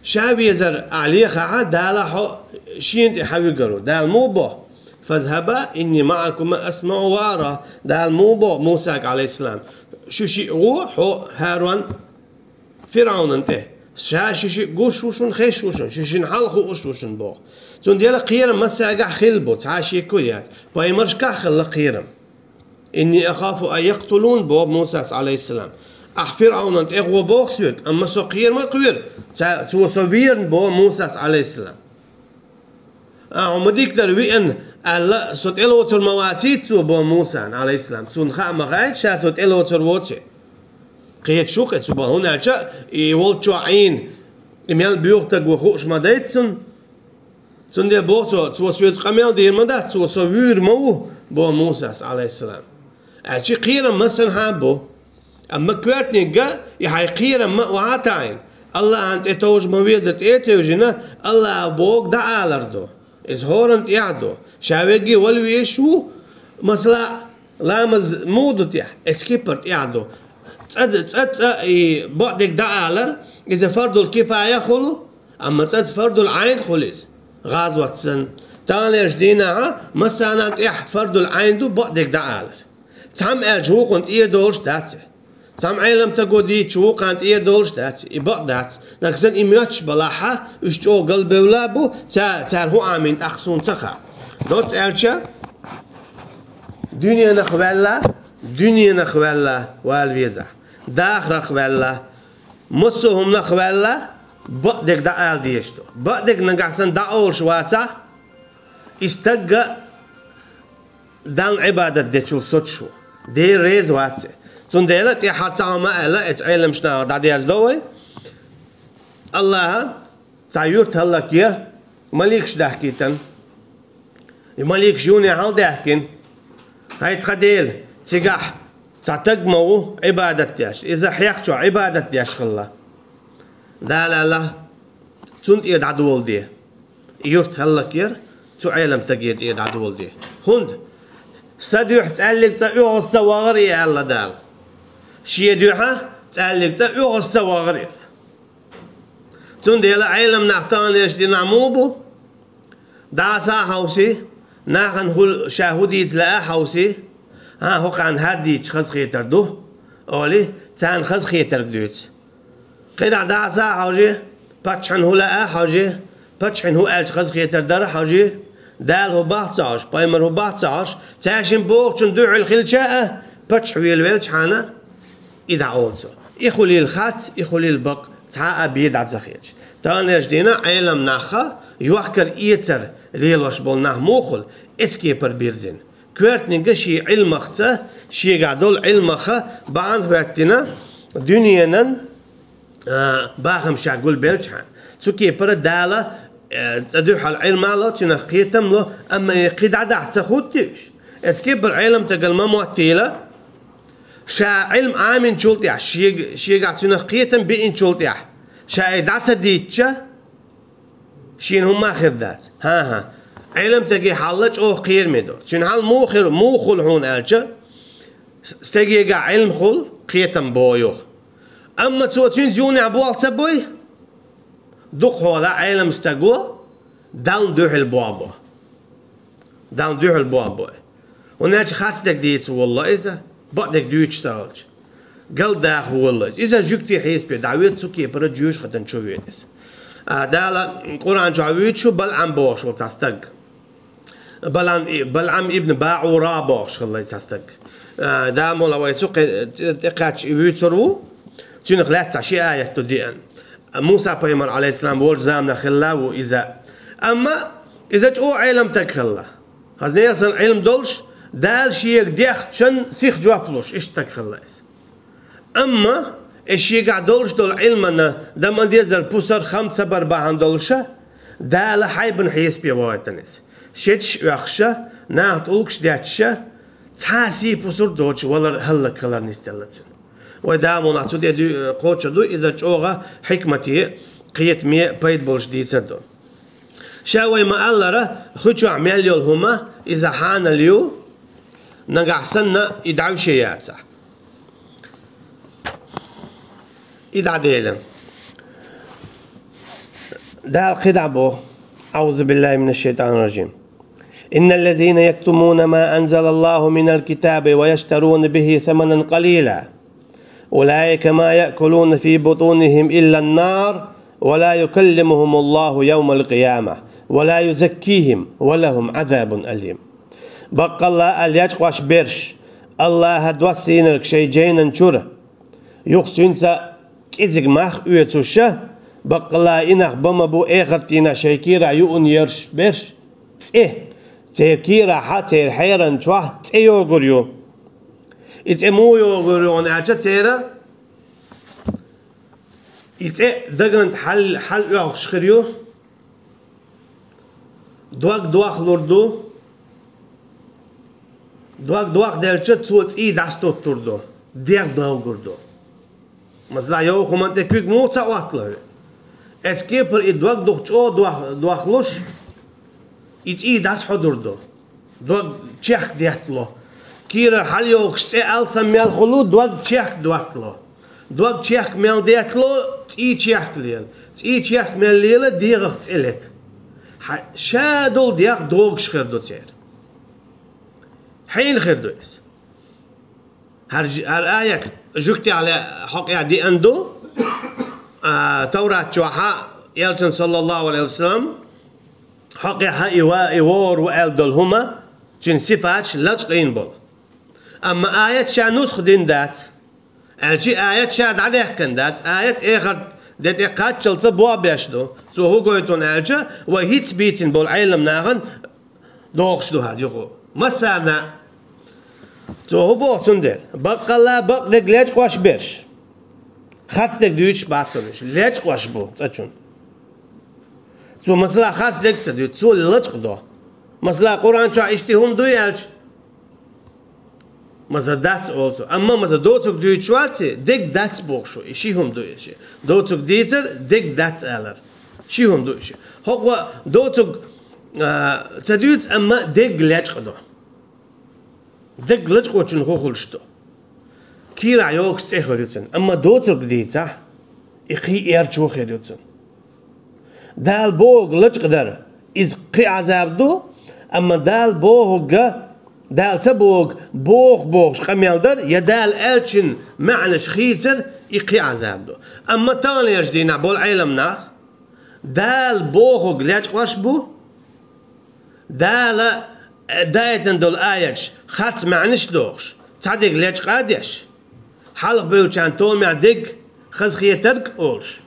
ша везар ахь лехахьа, Дала хьо шена тӀе хьавигар ву. Дала муха боху? Фазхаба, инни маӀакума асмаӀу ва ара. Дала муха боху Мусага, алейхиссалам? Шу шиъ гӀо, хьо, ХӀарун, ФирӀавнан тӀе. Ша ши шиъ гуш ву шуна, хезаш ву шуна, ши шина хьал хууш ву шуна боху. Цундела кхерам массаьргахь хилла бу, цхьа а шеко яц. Пайхамаршкахь хилла кхерам. Инни ахафу ан якътулун, боху Мусас, алейхиссалам. Ахь ФирӀавнан тӀе гӀо боху соьга, амма со кхера ма кхоьру, ца-, цо со верна, боху Мусас, алейхиссалам. А, хьо ма дикдар виъна, аьлла, со тӀелоцур ма вацийта цо, бо Мусан, алейхиссалам. Цунна хаа ма хаийта, ша цо тӀелоцур воций. Кхеташ ву кхе цу бан, хӀунда аьлча и волччохь Ӏийна, и мел боьха таг ву хууш ма дайта цунна. Цундела боху цо, цо соьца къамел дийр ма дац, цо со вуьйр ма ву, бо Мусас, алейхиссалам. Аьлчи кхерам массанхьа бу. Амма коьртаниг а, и хьайн кхерам ма а вахьа таӀийна, Аллахьан тӀе товжа ма веза, тӀе а тевжина, Аллахьа бохург дӀаалар ду. Иза хӀоранна тӀехь ду. Ша вегге вала везаш ву, масала, ламаз муха ду тӀехь? Эцу кепара тӀехь ду. ЦӀа, цӀа, цӀа, и бакъдерг дӀаалар, иза фардул кифая хуьлу, амма цӀа фардул Ӏайн хуьлу иза. ГӀазот санна. Таханлерчу дийнахь массарна тӀехь фардул Ӏайн ду бакъдерг дӀаалар. Цхьамма аьлча вукхунна тӀера долуш дац и. Цхьамма Ӏеламстаго дийцича вукхунна тӀера долуш дац и. И бакъ дац. Нагахь санна и моьттуш балахь, уьш чӀогӀа галбевлла бу, ца-, цара хӀун Ӏамийна тӀаккха суна ца хаьа. Доцца аьлча, дуьненах ваьлла, дуьненах ваьлла вала везахь. Дахарх ваьлла, массо а хӀуманах ваьлла, бакъдерг дӀаала дезаш ду. Бакъдерг нагахь санна дӀаолуш вацахь, и стаг Далла Ӏибадат дечул соцуш ву. Дела реза вац и. Цундела тӀаьхьа цхьа хӀума аьлла, эцу Ӏеламчу наха дӀадерзадо вай. Аллаха цхьа юрт хӀаллакъе, маликаш даьхкийтина. И маликаш юьхьанца хьалдаьхкина. ХӀай тхан Дела, цигахь цхьа стаг ма ву Ӏибадат деш. Иза хьехчо Ӏибадат деш хилла. Дала аьлла, цунна тӀера дӀадоладе. И юрт хӀаллакъяра, цу Ӏеламстаге тӀера дӀадоладе. ХӀунда? Сан дуьхьа цӀаьллиг цӀа оьгӀазца вахара и, аьлла Дала. Шен дуьхьа цӀаьллиг цӀа оьгӀазца вахара иза. Цундела Ӏеламнах таханлерчу дийнахь муха бу? ДӀаса а хьовсий, нахана хӀула ша хӀун дийца лаа а хьовсий, хӀан, хӀокхарна хӀара дийцича хазахетар ду, олий, царна хазахетарг дуьйцу. КхидӀа дӀаса а хьожий, паччахьна хӀун лаа а хьожий, паччахьна хӀун аьлча хазахетар дара а хьожий, Дала хӀун боху ца хьожуш, пайхамар хӀун боху ца хьожуш, цаьршимма бохучунна дуьхьал хилча а, паччахь велавелчхьана, и дӀаолу цо. И хуьлийла харц, и хуьлийла бакъ, цхьа а бен дӀа ца хеташ. Таханлерчу дийнахь Ӏеламнахха йохкар эцар лелош болу нах муха хуьлу, эцу кепара бирзина. Коьртаниг шен Ӏилмахца, шегахь долу Ӏилмаха бахьана хӀоьттина дуьненан, а, бахам ша гулбелчхьана. Цу кепара Дала, э, цӀа дуьхьал Ӏилма а ло, цуьнах кхетам а ло, амма и кхин дӀадахьа ца хӀуттий уьш? Эцу кепара Ӏеламстагал ма моттийла, ша Ӏилма Ӏаминчул тӀаьхьа, шег-, шегахь цуьнах кхетам биъинчул тӀаьхьа, ша и дӀа ца дийцча, шена хӀумма а хир дац. ХӀан-хӀа. Ӏеламстаге хьал чӀогӀа кхераме ду. Цуьнан хьал муха хир, муха хуьлу хьуна аьлча, стегегахь Ӏилма хуьлу, кхетам бо юха. Амма цо цуьнца юханехь болх ца бой, дукхахьолахь Ӏеламстаго Далла дуьхьал болх бо. Далла дуьхьал болх бо. ХӀунда аьлча харцдерг дийца воллу иза, бакъдерг дуьйцуш ца хилча. Галдаха воллу иза. Иза жуьгтий хьесапе дӀавоьду, цу кепара жоьжахатин чу воьду иза. А, Дала Къуръан чохь вуьйцуш ву БалӀам бохуш волу цхьа стаг. БалӀам и-, БалӀам ибн БаӀура бохуш хилла цхьа стаг. А, Дала мула вай цу кхе-, тӀекхаьчча и вуьйцур ву, цуьнах лаьцна ши аят ду деана. Муса-пайхамар, Ӏалайхиссалам, волчу заманахь хилла ву иза. Амма иза чӀогӀа Ӏеламстаг хилла. Хаза нехан санна Ӏилма долуш, Дала шега дехначунна сиха жоп луш, иштта стаг хилла иза. Амма и шегахь долуш долу Ӏилмана дан ма-деззара пусар, хам ца бар бахьана долуша, Дала хьайбана хьесапе вахийтина иза. Шеташ а оьхуша, наха тӀулгаш а детташа, цхьа а сий-пусар доцуш валар хӀаллакьхилар нисделла цуьнан. Вай Дала муха цу тӀе дуьйцуш кхочур ду, иза чӀогӀа хьикмате, кхетаме, пайда болуш дийцар ду. Ша вай ма-аллара, хи чохь мел йолу хӀума, иза хьанал ю, нагахь санна и дӀавеше яцахь. И дӀаделла. Дала кхидӀа боху: أعوذ بالله من الشيطان الرجيم. إن الذين يكتمون ما أنزل الله من الكتاب ويشترون به ثمنا قليلا أولئك ما يأكلون في بطونهم إلا النار ولا يكلمهم الله يوم القيامة ولا يزكيهم ولهم عذاب أليم. Баккъалла аьлла, яьчкъош берш, Аллаха доссийнарг шайн жайнан чуьра, юха цуьнца кӀезиг мах оьцуша, баккъалла и нах бан ма бу эхартдийнахь шайн кийра юун ерш берш, цӀе, церан кийрахьа, церан хьеран чохь цӀе йогур ю. И цӀе муха йогур ю аьлча, церан и цӀе даган тӀе хьал, хьал оьхуш хир ю, дог дохлур ду, дог дохделча, цо цӀий дӀасатуттур ду, дегӀ догур ду. Масала, йовха хӀуманна тӀе куьг муха ца Ӏоттало хьуна? Эцу кепара и дог дукха чӀогӀа дох-, дохлуш, И цӀий дӀасахьодур ду. Дог чехка деттало. Кийрара хьалйохкаш цӀе алсам мел хулу, дог чехка деттало. Дог чехка мел деттало, цӀий чехка лела. ЦӀий чехка мел лела, дегӀах цӀе лета. Хьа-, ша долу дегӀ догуш хир ду церан. Хьенан хир ду иза? ХӀара ж-, хӀара аят жуьгтехь ле-, хьокъехь деана ду, а, Таврат чохьа, Элчан, саллаллаху алейхи ва саллям, хьокъехьа и ва-, и вогӀур ву аьлла долу хӀума, цуьнан сифаташ лачкъийна болу. Амма аят ша нусха дина дац. Аьлчи аят ша дӀадаьккхина дац. Аят эхарт де тӀе кхаччалца бохбеш ду. Цо хӀу гойту аьлча, вай хӀинца бийцина болу Ӏелам нахана дохуш ду хӀара юху. Массарна а. Цо хӀун боху цундела? Баккъалла бакъдерг лечкъош берш. Харцдерг дуьйцуш бац уьш. Лечкъош бу цӀа чун. Цо, масала, харцдерг ца дуьйцу, цо лачкъадо. Масала, Къуръан чохь иштта хӀума дуй аьлча, маса дац олу цо. Амма маса доцург дуьйцуш вац и, дерг дац бохуш ву. И ши хӀума ду и ши. Доцург дийцар, дерг дац алар. Ши хӀума ду и ши. ХӀокхо доцург, а, ца дуьйцу, амма дерг лечкъадо. Дерг лачкъочун хӀун хуьлуш ду? Кийрахь йогуш цӀе хир ю цуьнан, амма доцург дийцахь, и кхин эрчо хир ю цуьнан. Дала бохург лачкъадар, иза кхин Ӏазаб ду, амма Дала бохург, Дала ца бохург, боху бохуш къамел дар, я Дала аьллачун маьӀнаш хийцар, и кхин Ӏазаб ду. Амма таханлерчу дийнахь болу Ӏелам нах, Дала бохург лечкъош бу, Дала, э, дайтина долу аяташ харц маьӀнаш а дохуш, цхьа дерг лечкъа а деш, хьалха бевллачарна томехь дерг хазахетарг а олуш.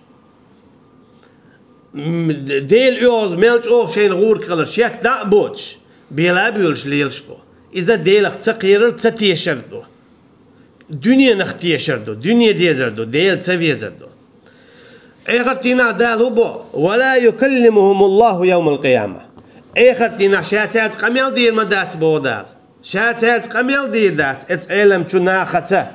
М, Делан оьгӀаз мел чӀогӀа шайна гӀур хилар шек дӀа а боцуш, бела а буьйлуш лелаш бу. Иза Делах ца кхерар, ца тешар ду. Дуьненах тешар ду, дуьне дезар ду, Дела ца везар ду. Эхарт дийнахь Дала хӀу бо: «Ва ла юкаллимухумуллаху явмал къияма». Эхарт дийнахь ша цаьрца къамел дийр ма дац, боху Дала. Ша цаьрца къамел дийр дац, эцу Ӏеламчу нахаца.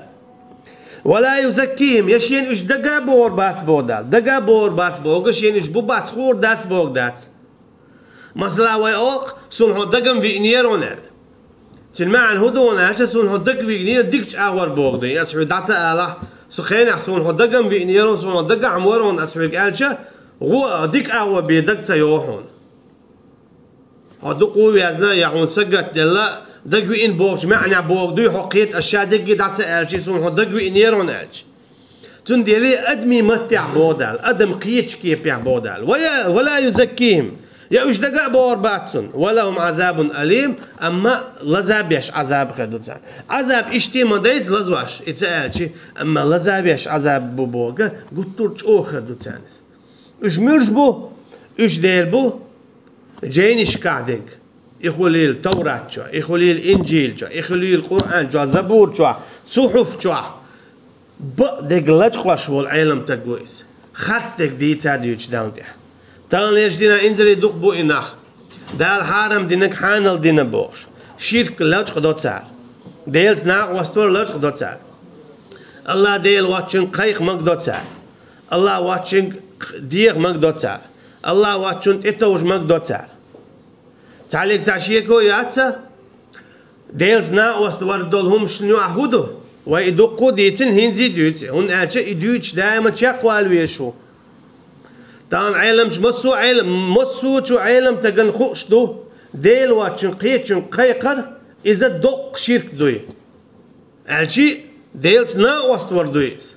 «Ва ла юзаккихим», я шена уьш дага а бохур бац, боху Дала. Дага а бохур бац, боху, шена уьш бу бац, хуур дац, боху дац. Масала, вай олу, суна хьо дагам виънера хьуна аьлла. Цуьнан маьӀна хӀун ду хьуна аьлча, суна хьо дага виънера дикачу агӀор боху ду. Аса хьоьга дӀа ца алахь, со хенахь суна хьо дагам виънера хьуна, суна хьо дагахь ма вара хьуна аса хьоьга аьлча, гӀо, дика агӀо бен дага ца йогӀу хьуна. Хьо дукха ву везна, я хьуна сагатделла, дага виъна бохучу маьӀнехь боху дуй, хьо кхета, аса ша дерриге дӀа ца аьлча, суна хьо дага виънера хьуна аьлча. Цундела адамийн маттехь боху Дала, адам кхечу кепехь боху Дала. Ва я, ва ла юзаккихим. Я уьш дага а бохур бац цунна. «Ва лахум Ӏазабун алим», амма лаза беш Ӏазаб хир ду царна. Ӏазаб иштта ма дайца лазош, и ца аьлчи, амма лаза беш Ӏазаб бу боху, гуттар а чӀогӀа хир ду царна иза. Уьш муьлш бу? Уьш дер бу, жайнашкахь дерг. И хуьлийла Таврат чохь, и хуьлийла Инжил чохь, и хуьлийла Къуръан чохь, Забур чохь, Сухьуф чохь. Бакъдерг лачкъош волу Ӏеламстаг ву иза. Харцдерг дийца а дуьйцуш Далла тӀехь. Таханлерчу дийнахь инзаре дукха бу и нах. Дала хьарам динарг хьанал дина бохуш. Ширк лачкъадо цара. Делаца накъост вар лачкъадо цара. АллахӀ Дела воцчун кхайкха магадо цара. АллахӀ воцчун деха магадо цара. АллахӀ воцчун тӀетовжа магадо цара. Цхьаьллиг цхьа шеко яц ца? Делаца накъост вар долу хӀуманашна юкъахь хӀун ду? Вай и дуккха а дийцина, хӀинца а дуьйцу, хӀунда аьлча и дуьйцуш даима чекхвала везаш ву. Тахана Ӏеламчу массо а Ӏелам-, массочу Ӏеламстагана хууш ду, Дела воцчун кхечуьнга кхайкхар, иза доккха ширк дуй. Аьлчи, Делаца накъост вар дуй иза.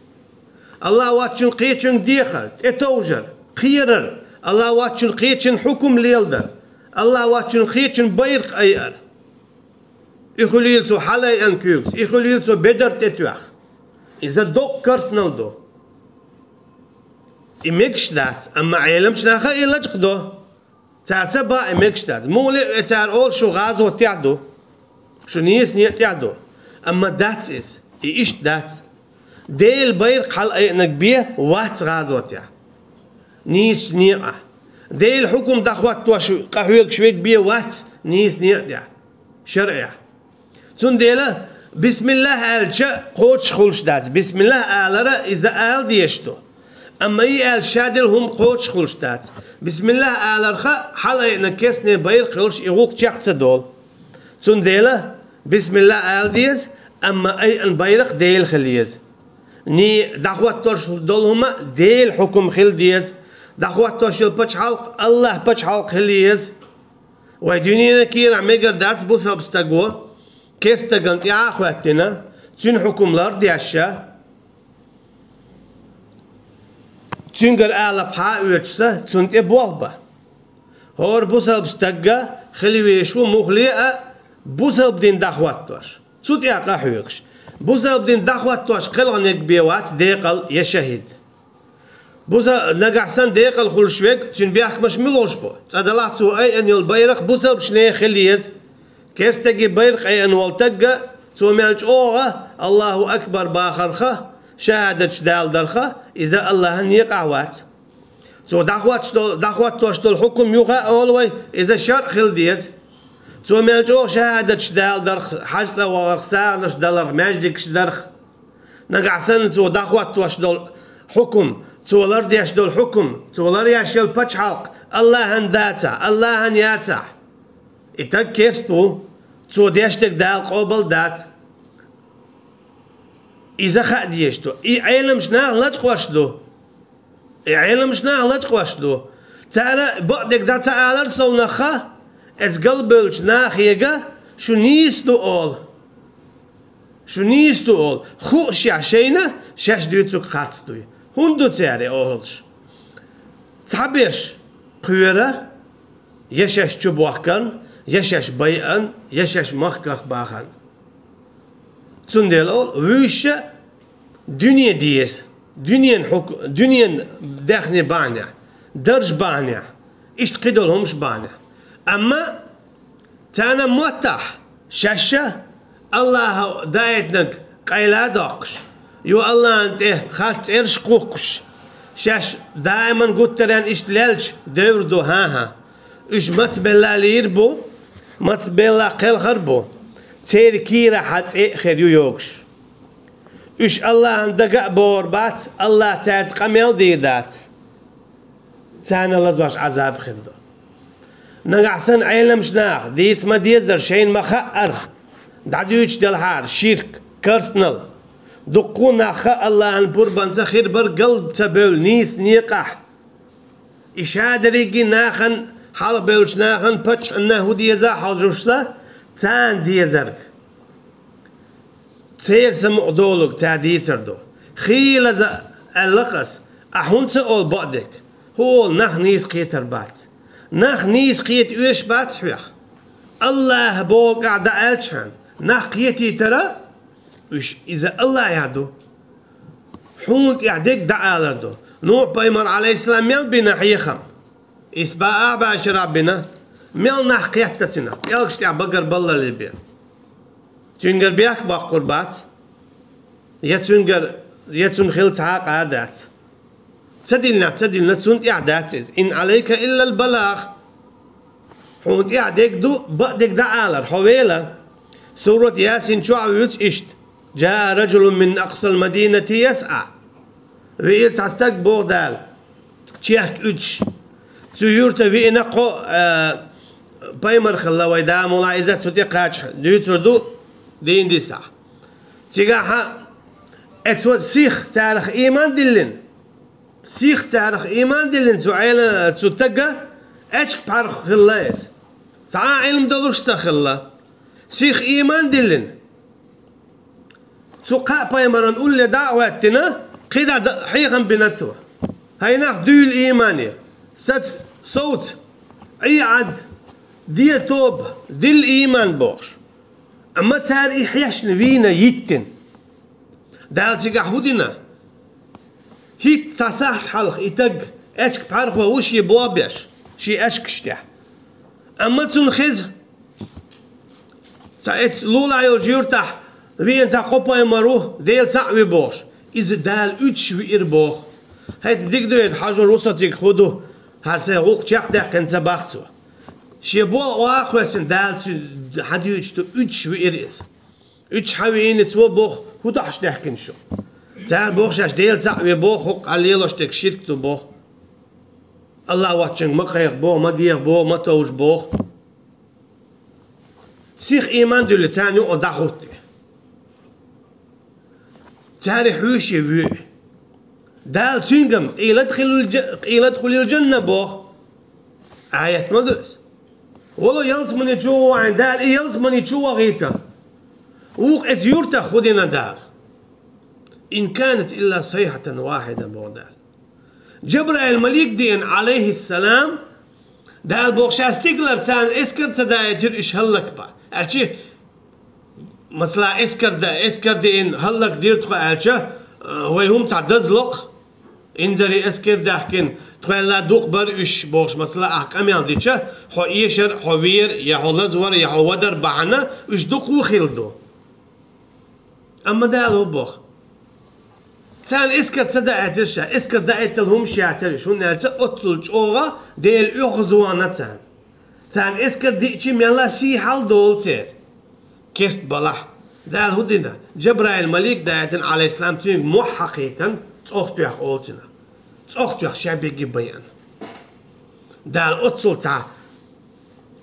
АллахӀ воцчун кхечуьнга дехар, тӀетовжар, кхерар, АллахӀ воцчун кхечун хьукум леладар, АллахӀ воцчун кхечун байракх айар. И хуьлийла цо хьалайъан куьйгаш, и хуьлийла цо бедар тӀетоьхна. Иза доккха керстанал ду. И мегаш дац, амма Ӏеламчу наха и лачкъадо. Цара ца баа и мегаш дац. Муха ле а ве цара олу, шу гӀазотехь ду. Шу нийса некъа тӀехь ду. Амма дац иза. И иштта дац. Делан байракх хьалаайъинарг бен вац гӀазотехь. Нийсачу некъахь. Делан хьукум дӀахӀоттош къахьоьгуш верг бен вац нийса некъа тӀехь. ШарӀехь. Цундела бисмиллахӀ аьлча кхочуш хуьлуш дац. БисмиллахӀ алара иза ала дезаш ду. Амма и аьлча шадерг хӀума кхочушхуьлуш дац. Бисмиллахь аларха хьалаайъина керстанийн байракх йолуш и гӀуллакх чекх ца долу. Цундела бисмиллахь ала деза, амма айъина байракх Делан хила еза. Ни дӀахӀоттош долу хӀума Делан хьукум хила деза. ДӀахӀоттош йолу пачхьалкх Аллахьан пачхьалкх хила еза. Вай дуьненан кийрахь мегар дац бусалба стаго, керста стагана тӀаьхьа а хӀоьттина, цуьнан хьукум лардеш а, цуьнгара алапа хьа а оьцуш, цунна тӀе болх бан. ХӀора бусалба стаг а хила везаш ву муххале а бусалба дин дӀахӀоттош, цу тӀехь къахьоьгуш. Бусалба дин дӀахӀоттош кхелхинарг бен вац декъал я шахӀид. Бусалба нагахь санна декъал хуьлуш верг, цуьнан бехкамаш муьлш бу? Цкъа делахь цо айъина йолу байракх бусалбачу нехан хила еза. Керста стаге байракх айъина волу стаг а, цо мел чӀогӀа Аллаху акбар бахарх а, шахӀадаташ даларх а, иза Аллахьан некъахь вац. Цо дӀахӀоттош долу, дӀахӀоттош долу хьукум юха а олу вай, иза шарӀ хила деза. Цо мел чӀогӀа шахӀадаташ даларх, хьаьж цӀа вахарх, сагӀанаш даларх, маьждигаш дарх. Нагахь санна цо дӀахӀоттош долу хьукум, цо лардеш долу хьукум, цо ларъеш йолу пачхьалкх Аллахьан дацахь, Аллахьан яцахь, и стаг керста ву, цо деш дерг Дала къобал дац. Иза хаа дезаш ду. И Ӏеламчу наха лачкъош ду. И Ӏеламчу наха лачкъош ду. Цара бакъдерг дӀа ца алара совнаха, эцу галбевллачу нахе а шу нийса ду олу. Шу нийса ду олу. Хуушехь шайна, шаьш дуьйцург харц дуй. ХӀунда ду цара и олуш? Цхьаберш кхоьру, я шаьш чубохкарна, я шаьш байъарна, я шаьш махках бахарна. Цундела олу, вуьйш а дуьне деза, дуьненан хьук-, дуьненан даьхни бахьанехь, дарж бахьанехь, иштта кхидолу хӀумаш бахьанехь. Амма царна моттахь шаьш а Аллахьа даийтинарг къайла а доккхуш, ю Аллахьан тӀе харц цӀераш а кхухкуш, шаьш даиман гуттаренна иштта лелча девр ду, хӀан-хӀа. Уьш маца белла лийр бу, маца белла кхелхар бу, церан кийрахь цӀе а хир ю йогуш. Уьш Аллахьан дага а богӀур бац, Аллахь цаьрца къамел дийр дац. Царна лазош Ӏазаб хир ду. Нагахь санна Ӏеламчу наха дийца ма-дезара, шайна ма-хаъара, дӀадуьйцуш делахьара, ширк, керстанал. Дуккха а нах Аллахьан пурбанца хир бара галба ца бевлла нийса некъахь. И шадерриге нахана, хьалхабевллачу нахана, паччахьна хӀун деза а хьожуш ца, царна дезарг. Церан самукъадолург цара дийцар ду. Хийлаза аьлла-кх ас, ахь хӀунда ца олу бакъдерг? ХӀун олу, нах нийса кхетар бац. Нах нийса кхета оьшуш бац хьох. Аллахьа бохург ахь дӀааьлчхьана, нах кхетийтара, уьш иза Аллахьехь ду. Хьуна тӀехь дерг дӀаалар ду. Нухь-пайхамар, Ӏалайхиссалам, мел бина хьехам? Исбаахь башарахь бина. Мел нах кхетта цунах, пӀелгаш тӀехь багарбаллале бен. Цуьнгара бехк боккхур бац, я цуьнгара, я цунна хила цхьа а къа дац. Ца диллина, ца диллина, цунна тӀехь дац иза. Ин Ӏалайка иллал балагӀ. Хьуна тӀехь дерг ду, бакъдерг дӀаалар, хьо вела. Сурат Ясин чохь а вуьйцу иштта: «Джаа раджулун мин акъсал мадинати ясӀа». Веара цхьа стаг, боху Дала, чехка уьдуш. Цу юьрта веана кхо, а, пайхамар хилла, вай да мула иза цу тӀе кхача дуьйцур ду дийна дисахь. Цигахь а, э, цо сих царах ийман диллина. Сих царах ийман диллина цу Ӏела-, цу стага, аьчка пхьарх хилла иза. Цхьа а Ӏилма долуш ца хилла. Сих ийман диллина. Цу кхаа пайхамаран улле дӀа а хӀоьттина, кхидӀа д-, хьехам бина цо. ХӀай нах, дуьйла иймане, сац, совца, Ӏий Ӏад, де тоба, дилла ийман бохуш. Амма цара и хьешна вийна йиттина. Дала цигахь хӀун дина? ХӀитта цхьа сахьт хьалха и стаг аьчка пхьархо ву шен боху беш, шен аьчкаш тӀехь. Амма цунна хеза, цхьа эцу лулахь йолчу юьртахь веана цхьа кхо пайхамар ву, Дела цхьаъ ву бохуш. Иза Дала уьдуш виира боху. ХӀета дика ду, хӀета хьажур ву со цига хӀун ду, хӀара сайн гӀуллакх чекхдаьккхина ца боху цо. Шен болх охьа а кхоьссина, Дала цуьнан хьадуьйцуш ду, уьдуш виира иза. Уьдуш хьан веана цо боху, хӀун дахьаш даьхкина шу? Цара боху шаьш Дела цхьаъ ве боху, хӀокху къа лелош дерг ширк ду боху. АллахӀ воцчуьнга ма кхайкха боху, ма деха боху, ма товжа боху. Сиха ийман дуьллу царна юкъа дӀахӀутту. Цаьрга хьоьший вуьйу. Дала цуьнгам къийла дхилил жа-, къийла дхулил жанна боху. Аят ма ду иза. Вало ялсамани чу вахана Дала, и ялсамани чу вахийта. Вукху эца юьртах хӀун дина Дала? Ин канат илла сайхьатан вахьида боху Дала. Джабраил малик деана, алейхиссалам, Дала боху ша стигалара царна эскар ца даийтира уьш хӀаллакбан. Аьлча, масала, эскар да, эскар деана хӀаллак дира тхо аьлча, э, вай хӀума цхьа дазлокх, инзаре эскар даьхкина, тхоьлла дукха бара уьш бохуш, масала, ахь къамел дича, хьо эшар, хьо вер, я хьо лазвар, я хьо вадар бахьана, уьш дукха хӀун хилла ду. Амма Дала хӀун боху? Царна эскар ца даийтира ша, эскар даийтал хӀумаш яцара уьш, хӀунда аьлча оццул чӀогӀа Дела оьгӀазвахана царна. Царна эскар диъча мелла сий хьалдолу церан. Кест балахь. Дала хӀун дина? Джабраил малик даийтина, алейхиссалам, цуьнга мохь хьакхийтина, цӀох тоьхна олу цуьнан. ЦӀох тоьхна шен бегги байъина. Дала оццул цхьа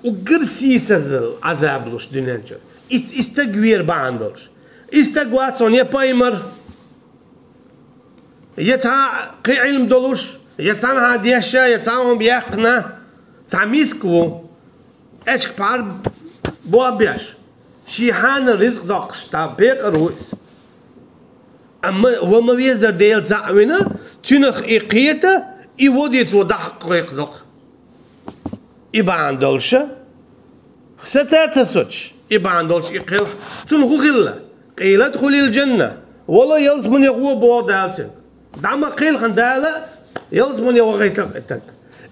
уггар сийсазал Ӏазаб луш дуьнен чу. И, и стаг вер бахьана долуш. И стаг вац хьуна я пайхамар, я цхьа кхин Ӏилма долуш, я цхьанхьа дешна, я цхьа хӀума яьккхина, цхьа миска ву, эчка пхьар бобеш, шен хьанал ризкъ доккхуш, цхьа бекъар ву иза. Амма ва ма везара Дела цхьаъ вина, цуьнах и кхета, и водийца ву дӀакхайкхадоккху. И бахьана долуша, саца ца соцуш, и бахьана долуш и кхелхьа, цунна хӀун хилла? Къийла дхулил жанна, вало ялсамане гӀо боху Дала цуьнга. ДӀа ма кхелхьана Дала ялсамане вахийтарх и таг.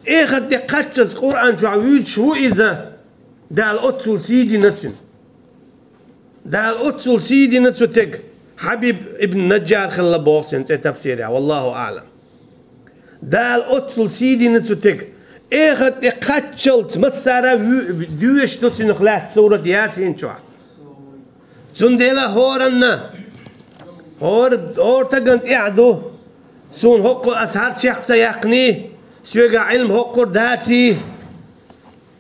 Эхарт тӀе кхаччалц Къуръан чохь вуьйцуш ву иза, Дала оццул сий дина цуьнан. Дала оццул сий дина цу тега, Хьабиб ибн Наджар хилла боху цуьнан цӀе тафсирехь, валлаху аълам. Дала оццул сий дина цу тега. Эхарт тӀе кхаччалц массара а ву-, доьшуш ду цуьнах лаьцна сурат Ясин чохь. Цундела хӀоранна, хӀора, хӀора тагана тӀехь ду, суна хӀокху аса хӀара чех ца яьккхиний, соьга Ӏилма хӀокхура даций,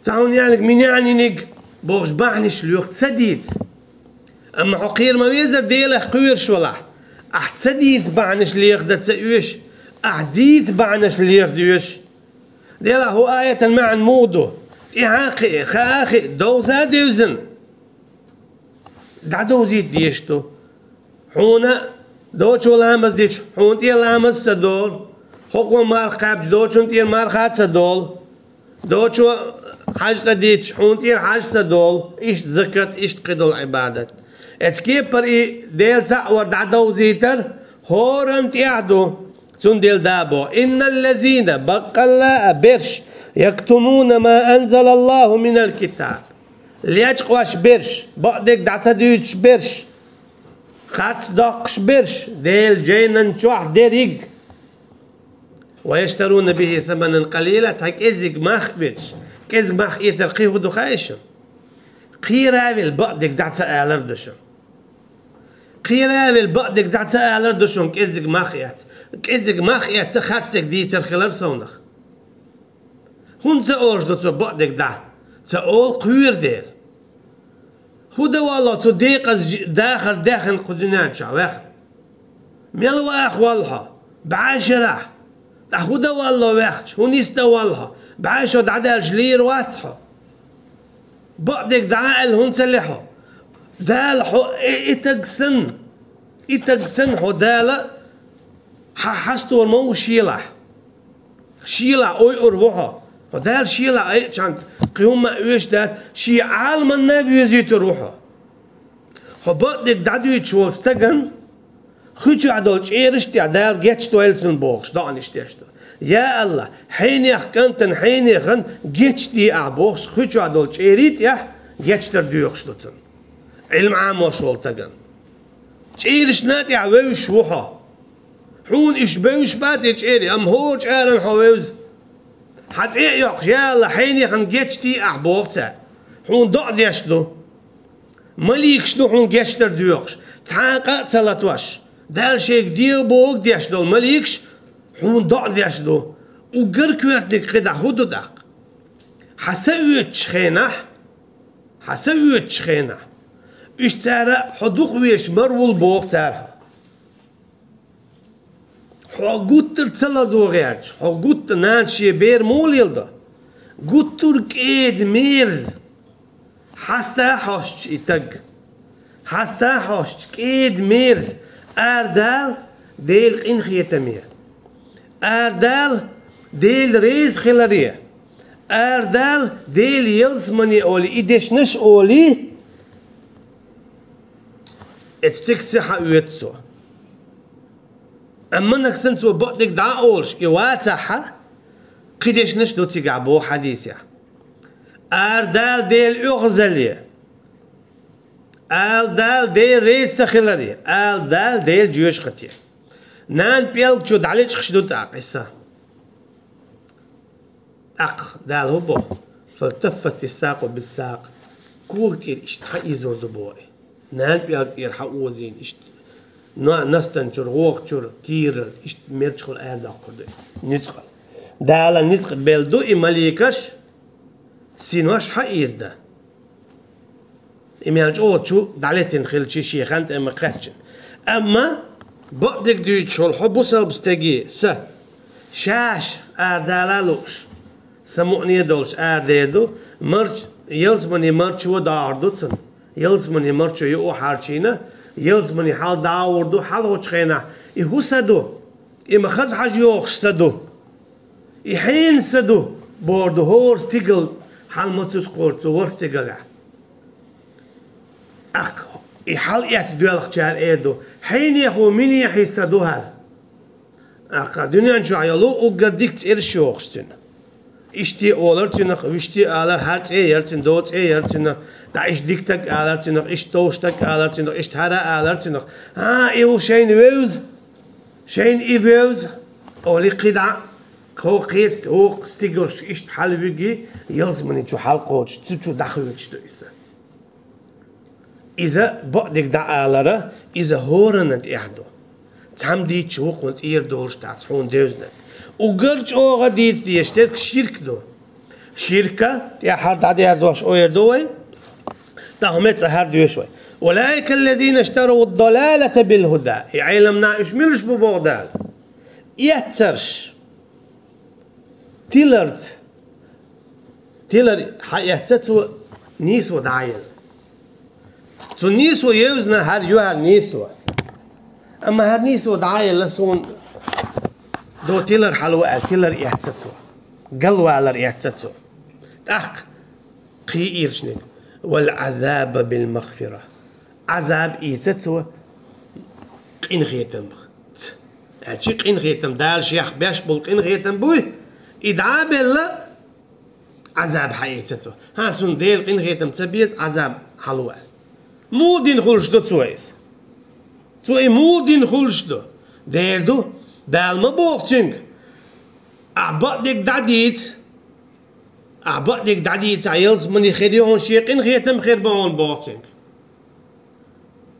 цхьа хӀума яьнниг, мин яьнниг бохуш бахьанаш лоьху ца дийца. Амма хьо кхера ма везара Делах кхоьруш валахь, ахь ца дийца бахьанаш леха дан ца оьшу, ахь дийца бахьанаш леха доьшу. Делахь хӀун аятан маьӀна муха ду? ТӀаьхьа а кхиъна, хаа а хиъна, довза а девзина, дӀадовзийта дезаш ду. Хьуна дочо ламаз дича, хьуна тӀера ламаз ца долу. ХӀокхо марха кхаьбча, дочун тӀера марха ца долу. Дочо хьаьж цӀа дийцча, хьуна тӀера хьаьж ца долу. Иштта закат, иштта кхидолу Ӏибадат. Эцу кепара и Дела цхьаъ вар дӀадовзийтар хӀоранна тӀехь ду. Цундела да боху: «Инналлазина», баккъалла а берш, «яктумуна ма анзалаллаху минал китаб». Лечкъош берш, бакъдерг дӀа ца дуьйцуш берш, харц доккхуш берш, Делан жайнан чохь дерриг. «Ва яштаруна бихи саманан къалила», цхьа кӀеззиг мах а оьцуш, кӀеззиг мах эцар кхин хӀун ду хаьий шуна? Кхеравелла бакъдерг дӀа ца алар ду шуна. Кхеравелла бакъдерг дӀа ца алар ду шуна, кӀеззиг мах эцна. КӀеззиг мах эцна харцдерг дийцар хилар совнах. ХӀунда ца олуш ду цо бакъдерг дӀа? Ца олу кхоьру дела. ХӀун дан валло цу декъаза жи-, дахар даьхна кху дуьнен чохь ваьхна? Мел ваха валла хьо? БӀе шарахь. Ткъа хӀун дан валло ваьхча? ХӀун нисдан валла хьо? БӀе шо дӀадаьлча лийр вац хьо? Бакъдерг дӀа а аьлла хӀунда ца ле хьо? Дала хьо и, и таг санна, и таг санна хьо Дала хьан хьастор ма ву шелахь. Шелахь ойур ву хьо. Хьо Дала шелахь айачхьана кхин хӀумма а оьшуш дац, шен Ӏаламанна а воьзуьйтур ву хьо. Хьо бакъдерг дӀадуьйцуш волу стаган хи чохь долу чӀераш тӀехь Дала гечдойла цунна бохуш, доӀанаш деш ду. Я АллахӀ, хьенех кӀантана хьенехан гечдехьа бохуш, хи чохь долу чӀерий тӀехь гечдар доьхуш ду цунна. Ӏилма Ӏамош волу стаган. ЧӀерашна тӀехь вевзаш ву хьо. Хьуна уьш бевзаш бац и чӀерий, амма хӀора чӀарана хьо вевза. Хьан цӀе а йоккхуш, я АллахӀ, хьенехан гечдехьа боху цара. Хьуна доӀа деш ду. Маликаш ду хьуна гечдар доьхуш, цхьа а къа а ца латош. Дала шега дегӀ бохург деш долу маликаш хьуна доӀа деш ду. Уггар коьртаниг кхидӀа хӀун ду тӀаккха? Хьан са оьцучу хенахь, хьан са оьцучу хенахь, уьш цара хьо дукха везаш мара ву боху цара. Хьо гуттар а ца лазо гӀерташ, хьо гуттар а, нана шен бер муха леладо? Гуттар а кӀеда мерза. Хьаста хьостуш и таг. Хьаста хьостуш кӀеда мерза. Арадала Делан къинхетаме. Арадала Дела реза хиларе. Арадала Дела ялсамане олий, и дешнаш олий. Эцу тиксе хьан оьцу цо. Амма нагахь санна цо бакъдерг дӀа а олуш, и вацахь, кхин дешнаш ду цигахь боху хьадисехь. Арадала Дела оьгӀазале. Арадала Дела реза ца хиларе. Арадала Дела жоьжахате. Нана пӀелг чу дӀалечкъаш ду тӀаккха и са. ТӀаккха Дала хӀун боху? «Фалтаффати ссакъу биссакъ». Кога тӀера иштта хьан изор ду боху и? Нана пӀелг тӀера хьан озийна иштта? Но настан чуьра, гӀогӀа чуьра, кийрара, иштта мерчахула арадоккхур ду иза. Нуьцкъала. Дала нуьцкъа белла ду и маликаш, синош хьан иза дан. И мел чӀогӀа чу дӀалетина хилчи шен хан тӀе ма кхаьччина. Амма бакъдерг дуьйцуш волу хьо бусалба стеге са, шаьш арадала лууш, самукъане долуш араде ду, марч-, ялсамане марчо дагӀар ду цунна. Ялсамане марчо юо хьарчийна, ялсамане хьал дагӀур ду, хьалхочу хенахь и хӀун са ду? И ма хаза хьажа йогӀуш са ду. И хьенан са ду, бохур ду хӀора стигала, хьал ма цуьскхура цу ворхӀ стигалехь. ТӀаккха и хьал эцна доьлхучара эр ду: «Хьенех ву, минехьий са ду хӀара?» ТӀаккха дуьнен чохь йолу уггар дика цӀераш йохуш цуьнан. Иштте олар цуьнах, вуьште алар, хӀара цӀе яр цуьнан, до цӀе яр цуьнан, дӀа иштта дика стаг алар цуьнах, иштта товш стаг алар цуьнах, иштта хӀара алар цуьнах. А, и ву шайна вевза, шайна и вевза, олий кхидӀа, кхо кхечу вукху стигалш иштта хьалавиги, ялсамани чу хьалакхочуш, цу чу дӀахоьцуш ду иза. Иза бакъдерг дӀаалара, иза хӀоранна тӀехь ду. Цхьамма дийцча вукхунна тӀера долуш дац хьуна девзинарг. Уггар чӀогӀа дийца дезаш дерг ширк ду. Ширка тӀаьххьара дӀадерзош ойр ду вай. ТӀаккха хӀума цӀа хӀара доьшу вай. «Улаика ллазина иштараву ддалалата билхӀуда». И Ӏеламнаха уьш милаш бу боху Дала? Эццарш. Тиларца. Тилар хьаэцна цо, нийсо дӀаелла. Цу нийсо евзина хӀара ю хӀара нийсо. Амма хӀара нийсо дӀаелла суна до тилар хьало аьлла, тилар эцна цо. Галвалар эцна цо. ТӀаккха кхин ирчниг. «Вал Ӏазаба бил магфира». Ӏазаб ийца цо къинхетамца. Аьлчи къинхетам, Дала шех беш болу къинхетам буй, и дӀа а белла, Ӏазаб хьаийца цо. ХӀан, суна Дела къинхетам ца беза, Ӏазаб хьало аьлла. Муха дина хуьлуш ду цо иза? Цо и муха дина хуьлуш ду? Дера ду, Дала ма боху цуьнга: «Ахь бакъдерг дӀадийца». Ахь бакъдерг дӀадийцахь, ялсамани хир ю хьуна, шен къинхетам хир бу хьуна боху цуьнга.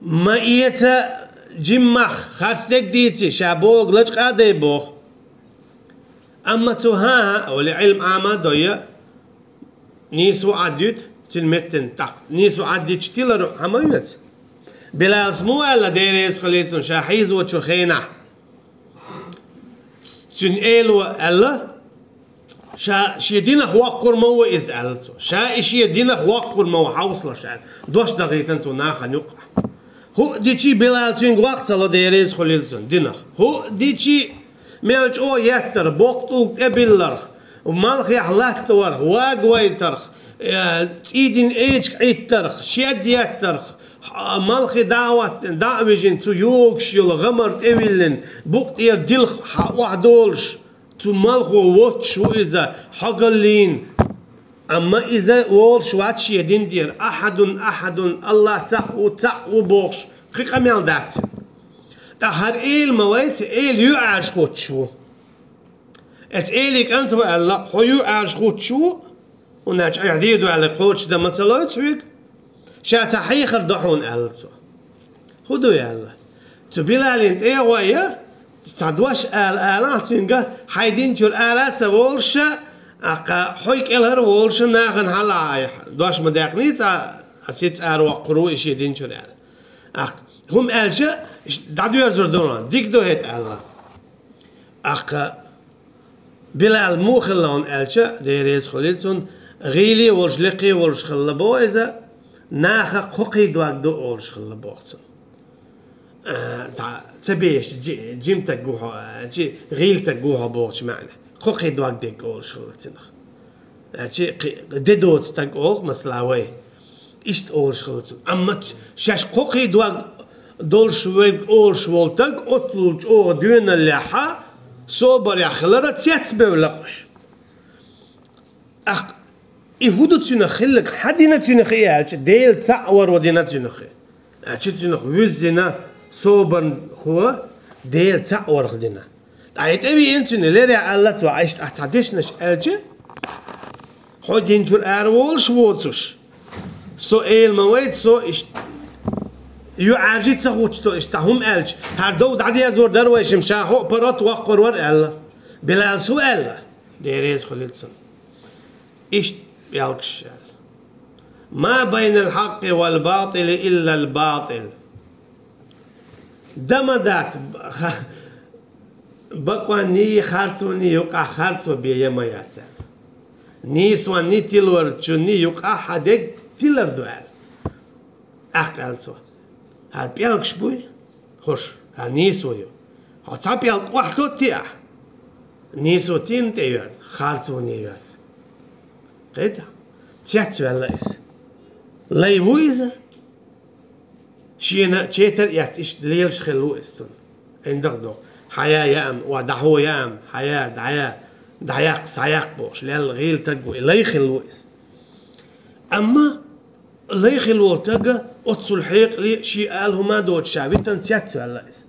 Ма эца жиммах, харцдерг дийци, ша бохург лачкъа а дай боху. Амма цо: «ХӀан-хӀа», олий, Ӏилма Ӏама а дойя, нийсо Ӏадйуьту, цуьнан меттана тӀаккха нийсо Ӏадйича тилар хьан ма оьцу? Билалс муха аьлла, Дела реза хуьлийла цунна, ша хьийзочу хенахь? Цуьнан эло аьлла, ша шен динах воккхур ма ву иза, аьлла цо. Ша и шен динах воккхур ма ву, хьовсалаш, аьлла. Дош дахийтина цо нахана юккъехь. ХӀуъа дичи Билал цуьнга ваккха ца ло, Дела реза хуьлийла цунна, динах. ХӀуъа дичи мел чӀогӀа еттар, боккха тӀулг тӀебилларх, малхехь латтаварх, вагавайтарх, э, цӀий дина эчиг Ӏиттарх, шед еттарх, хьа-, малхе дӀа а ват-, дӀа а вижина, цу йогуш йолу гӀамар тӀевиллина, букъ тӀера дилха хьан охьадолуш, цу малхо воцуш ву иза, хьогаллийна. Амма иза волуш вац шен дин тӀера, ахьадун, ахьадун, АллахӀ цхьаъ ву, цхьаъ ву бохуш, кхин къамел дац. ТӀаккха хӀара эла ма вай, цу эла юьхьӀаьржа кхочуш ву. Эцу элий кӀант ву аьлла, хьо юьхьӀаьржа кхочуш ву, хӀунда аьлча айхьа дийр ду аьлла, кхочушдан ма ца лоцу хьоьга. Ша цхьа хьехар до хьуна, аьлла цо. ХӀун ду аьлла? Цу Билалин тӀе а гӀой, цхьа дош ала, алахь цуьнга, хьайн дин чуьра ара а ца волуш, аккха хьой кӀелхьара волуш нахана хьала а айхьа. Дош ма даьккхиний цкъа, ас хӀинца ара воккхур ву и шен дин чуьра аьлла. Аккха хӀума аьлча, дӀадоьрзур ду, дика ду хӀета аьлла. Аккха Билал муха хилла хьуна аьлча, Дела реза хуьлийла цунна, гӀийла а волуш, лекха а волуш хилла боху иза, наха кхокхий дог ду олуш хилла боху цунна. А, цхьа ца беш, жи-, жима таг ву хьо, а, жи-, гӀийла таг ву хьо бохучу маьӀна. Кхокхий дог дерг олуш хилла цунах. А, чи кхи-, де доцу стаг олу, масала, вай. Иштта олуш хилла цунна. Амма ц-, шаьш кхокхий дог долуш верг олуш волу таг оццул чӀогӀа доьналлехь, собарех хиларх цецбевлла уьш. Ахь, и хӀун ду цуьнах хилларг, хьан дина цуьнах и аьлча, Дела цхьаъ варо дина цуьнах и. Аьлча цуьнах вуьззина, собархо Дела цхьаъ варх дина. Ткъа и тӀевеана цуьнан леррина аьлла цо, иштта ахь цхьа дешнаш аьлча, хьо дин чуьра ара волуш воцуш, со эла ма вайта, со иштта юьхьӀаьржа ца хӀуттуш, со иштта цхьа хӀума аьлча, хӀара дов дӀадезор дара вай шимма, ша хьо а паргӀат воккхур вара аьлла. Билал шо аьлла, Дела реза хуьлийла цунна. Иштта пӀелгаш аьлла. Ма байнал хьаккъи вал батӀили иллал батӀил. Дан ма дац, ха-, бакъонний, харцонний юкъахь харцо бен ян ма яц аьлла. Нийсонний, тилорчунний юкъахь хьан дерг тилар ду аьлла. ТӀаккха аьлла цо: «ХӀара пӀелгаш буй, хӀорш, хӀара нийсо ю. Хьо цхьа пӀелг охьатоттий ахь, нийсо тӀе йоьрзу, харцоне йоьрзу». Кхетий? Цецваьлла иза. Лай ву иза. Шена четар а эцна иштта лелаш хилла ву иза цунна. ГӀиндагӀ доху. Хьая яам, ва дӀахьо яам, хьая, дӀая, дӀаяккха, схьаяккха бохуш, лелла гӀийла таг ву, и лай хилла ву иза. Амма лай хилла волу таг оццул хьекъале, шен ала хӀума а доцуш, ша витина цецваьлла иза.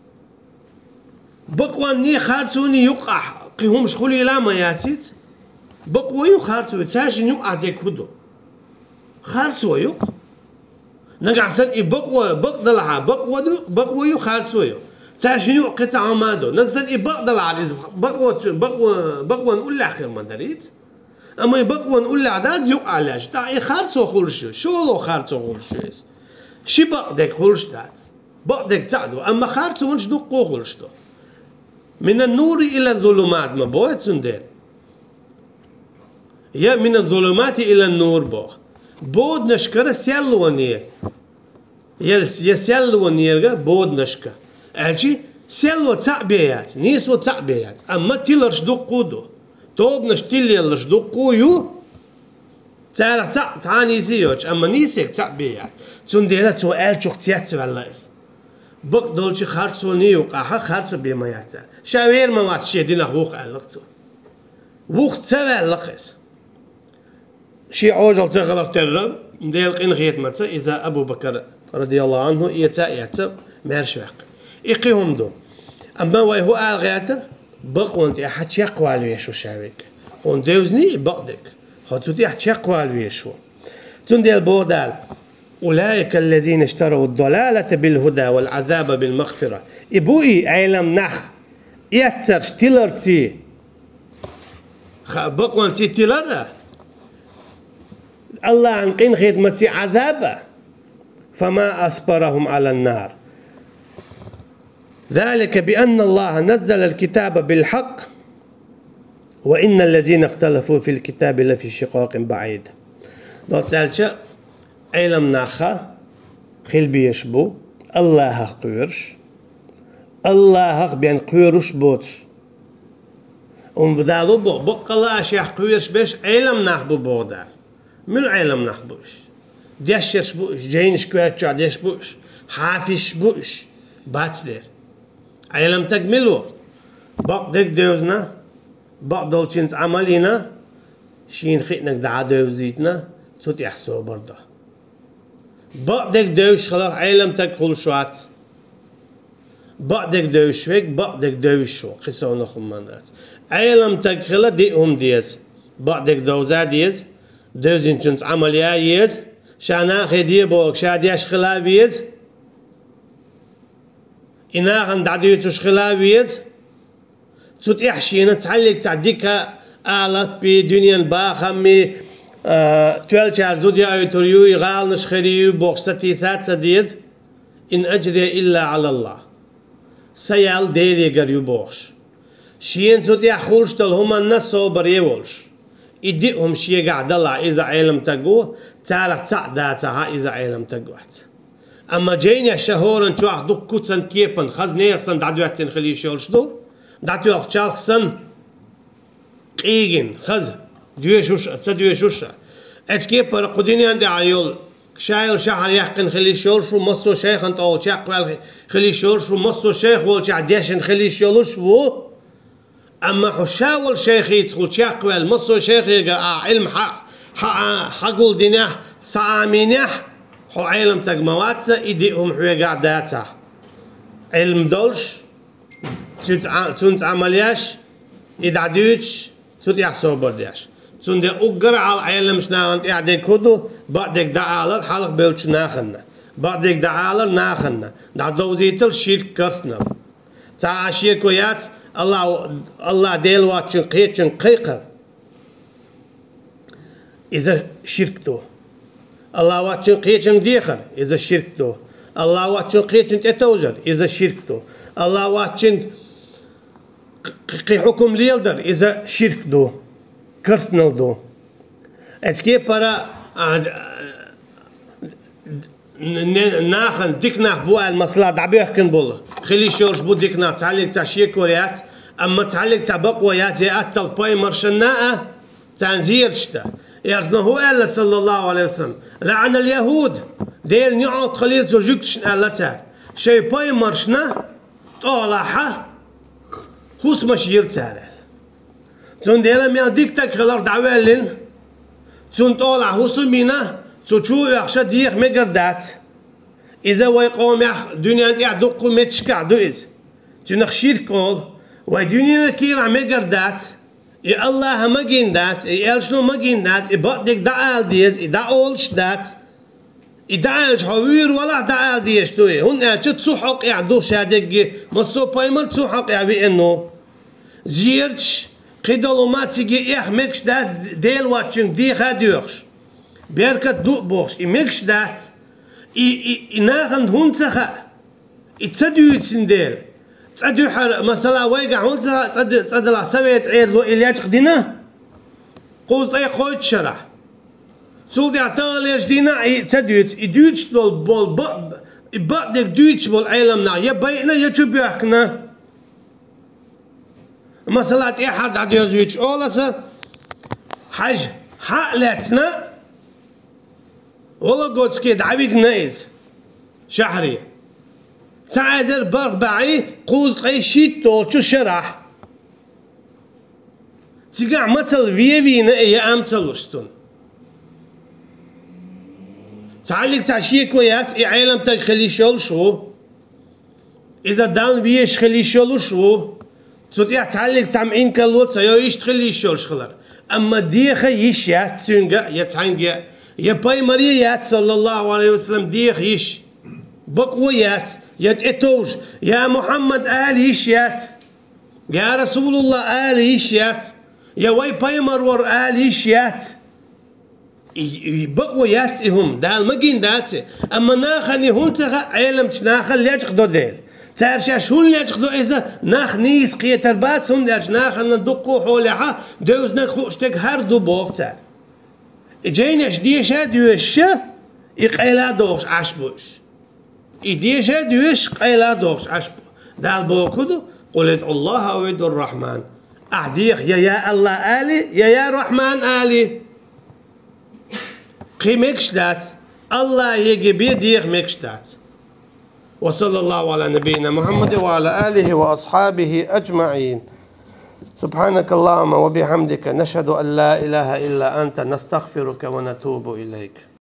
Бакъонний, харцонний юкъахь кхин хӀумаш хуьлийла а ма яц иза. Бакъо ю, харцо ю, цаьршинна юкъахь дерг хӀун ду? Харцо ю-кх. Нагахь санна и бакъо, бакъ далахьа, бакъо ду, бакъо ю, харцо ю. Цаьршинна юкъахь кхин цхьа хӀума а ду. Нагахь санна и бакъ далахьара, иза бакъо, бакъо, бакъонан уллехь хир ма дара иза. Амма и бакъонан уллехь дац юкъахь лаьтташ, тӀаккха и харцо хуьлуш ю, шолгӀа харцо хуьлуш ю иза. Ши бакъдерг хуьлуш дац. Бакъдерг цхьаъ ду, амма харцонаш дуккха а хуьлуш ду. Минан нури илаз зулумат ма боху цундела. Я миназ зулумати илан нур боху. Боданашкара серлоне. Я, я серлонера боданашка. Аьлчи, серло цхьаъ бен яц, нийсо цхьаъ бен яц. Амма тиларш дуккха а ду. Тобанаш тиллаяларш дуккха а ю. Царах цхьаъ цхьа а нийса йоцуш, амма нийсониг цхьаъ бен яц. Цундела цо аьллачух цецваьлла иза. Бакъдолчу харцонний юкъахь харцо бен ма яц аьлла. Ша вер ма вац шен динах ву-кх аьлла-кх цо. Ву-кх ца ваьлла-кх иза. Шен Ӏожалла ца хиларх терра, Делан къинхетамаца иза Абу Бакар, радияллаху анхӀу, эца а эцна, маьрша ваьккхина. И кхин хӀума ду. Амма вай хӀун ала гӀерта, бакъонан тӀехь чекхвала везаш ву ша верг. Хьуна девзиний и бакъдерг, хьо цу тӀехь чекхвала везаш ву. Цундела боху Дала: «Улаика аллазина иштарав ад-далалата бил-хӀуда вал-Ӏазаба бил-магъфира». И бу и Ӏелам нах, эццарш тиларций, ха-, бакъонций тилар а, Аллахьан къинхетамаций Ӏазаб а, фама асбарахӀум Ӏалан-нар. Залика би анна Аллаха наззалал китаба бил-хьакъ, ва инна ллазина ихталафу фил китаби лафи шикъакъин баӀид. Доцца аьлча, Ӏелам нах хила безаш бу Аллахьах кхоьруш, Аллахьах бен кхоьруш боцуш. Амма Дала боху, баккъалла а шех кхоьруш берш Ӏелам нах бу боху Дала. Муьлха Ӏелам нах бу уьш? Дешнарш бу уьш, жайнаш коьрта чохь деш бу уьш, хьафизаш бу уьш? Бац дера. Ӏелам стаг мила ву? Бакъдерг девзина, бакъдолчуьнца Ӏамал йина, шена хиънарг дӀа а девзийтина, цу тӀехь собар до. Бакъдерг девзаш хиларх Ӏелам стаг хуьлуш вац. Бакъдерг девзаш верг бакъдерг девзаш ву, кхин совнаха хӀумма дац. Ӏелам стаг хила диъ хӀума деза. Бакъдерг довза а деза, девзинчуьнца Ӏамал ян а еза, ша нахе де бохург ша деш хила а веза. И нахана дӀадуьйцуш хила веза, цу тӀехь шена цхьаллиг цхьа дика алаппи, дуьнен бахамми, а, тоьллачара зуда яойтур юй, гӀаланаш хир юй бохуш сатийса а ца деза. «Ин аджрия илла Ӏалаллах». Сан ял Делегара ю бохуш. Шена цу тӀехь хуьлуш долу хӀуманна собаре волуш. И диъ хӀума шегахь далахь, иза Ӏеламстаг ву, царах цхьаъ дацахь, иза Ӏеламстаг вац. Амма жайнаш ша хӀоранна чохь дуккха а цан кепан, хаза нехан санна дӀадоьттина хила йиш йолуш ду, дӀатоьхначарх санна, къийгина, хаза, доьшуш а, ца доьшуш а. Эцу кепара кху дуьнен тӀехь йолу, ша йолу шахьар яьккхина хила йиш йолуш ву, массо а шайхана тӀехула чекхваьлла хила йиш йолуш ву, массо а шайх волчохь дешна хила йиш йолуш ву. Амма хьо ша волу шайхицахула чекхваьлла, массо а шайхегара ахь Ӏилма хьа-, хьа-, хьагулдинехь, схьаӀамийнехь, хьо Ӏеламстаг ма вац, и диъ хӀума хьоьгахь дацахь. Ӏилма долуш, цуьнца Ӏа-, цуьнца Ӏамал еш, и дӀадуьйцуш, цу тӀехь собар деш. Цундела уггар а хьалха Ӏеламчу нахана тӀехь дерг хӀун ду, бакъдерг дӀаалар хьалха бевллачу нахана, бакъдерг дӀаалар нахана, дӀадовзийтар ширк, керстанал. Цхьа а шеко яц, Аллах, Аллах Дела воцчун кхечун кхайкхар. Иза ширк ду. Аллах воцчун кхечун дехар, иза ширк ду. Аллах воцчун кхечун тӀетовжар, иза ширк ду. Аллах воцчун кх-, кхин хьукум леладар, иза ширк ду. Керстанал ду. Эцу кепара, а, н-, не-, нахана дика нах бу аьлла, масала, дӀабоьхкина болу. Хила йиш йолуш бу дика нах, цхьаллиг цхьа шеко яц, амма цхьаллиг цхьа бакъо яц, я аттал пайхамаршна а, царна зераташ дан. Эрзна хӀун аьлла, саллаллаху алейхи ва саллам? «ЛаӀанал яхӀуд». Делан неӀалт хуьлийла цу жуьгташна аьлла цара. Шайн пайхамаршна тӀехула хьусамаш йира цара аьлла. Цундела мел дика стаг хиларх дӀавоьллина, цунна тӀехула хьусам йина, цу чу а оьхуш деха мегар дац. Иза вай къомехь дуьнен тӀехь дуккха а меттигашкахь ду иза. Цунах ширк олу. Вай дуьненан кийрахь мегар дац. И Аллаха магийна дац, и элчано магийна дац, и бакъдерг дӀаала деза, и дӀаолуш дац. И дӀааьлча, хьо вуьйр валахь, дӀаала дезаш ду и, хӀунда аьлча цу хьокъехь ду ша дерриге, массо а пайхамар цу хьокъехь веана ву. Зераташ, кхидолу хӀума цига эха мегаш дац, Дела воцчуьнга деха а доьхуш. Беркат ду а бохуш, и мегаш дац. И, и, и нахана хӀунда ца хаьа? И ца дуьйцина дела. ЦӀа дуьхьара, масала, вайгахь хӀунда ца хаьа, цӀа д-, цӀа далахь, Совет Ӏедало и лечкъа дина? Кхузткъе кхойтта шарахь. Цул тӀаьхьа таханлерчу дийнахь и ца дуьйцу. И дуьйцуш болу, болу ба-, и бакъдерг дуьйцуш болу Ӏеламнах я байина, я чу боьхкина. Масала, тӀаьххьара дӀадоьзуьйтуш олу аса, хьажа, хьа а лаьцна, Вологодске дӀавигна иза шахьаре. Цхьа эзар барх бӀе кхузткъе шийтта долчу шарахь. Цигахь мацалла вен вийна и яам ца луш цунна. Цхьаллиг цхьа шеко яц, и Ӏеламстаг хила йиш йолуш ву. Иза Далла везаш хила йиш йолуш ву. Цу тӀехь цхьаллиг цхьамма инкарло ца йо иштта хила йиш йолуш хилар. Амма деха йиш яц цуьнга а, я цхьаьнга а, я пайхамаре яц, саллаллаху алейхи ва саллам, деха йиш. Бакъо яц, я тӀетовжа, я Мухьаммад ала йиш яц. Я Расулуллах ала йиш яц, я вай пайхамар вара ала йиш яц. И, и бакъо яц и хӀума, Дала магийна дац и. Амма нахана и хӀунда ца хаьа, Ӏеламчу нахана лечкъадо дела. Цара шаьш хӀунда лечкъадо иза, нах нийса кхетар бац, хӀунда аьлча нахана дуккха а хьолехьа, девзинарг хууш дерг хӀара ду боху цара. И жайнаш деша а доьшуш, и къайла а дохуш Ӏаш бу уьш. И деша а доьшуш, къайла а дохуш Ӏаш бу. Дала бохург ду: «Къул идӀу Аллаха ау идӀу Рахьман». Ахь деха я, я Аллах али, я, я Рахьман али. Кхин мегаш дац. Аллахеге бен деха мегаш дац. وصلى الله على نبينا محمد وعلى آله وأصحابه أجمعين. سبحانك اللهم وبحمدك، نشهد أن لا إله إلا أنت، نستغفرك ونتوب إليك.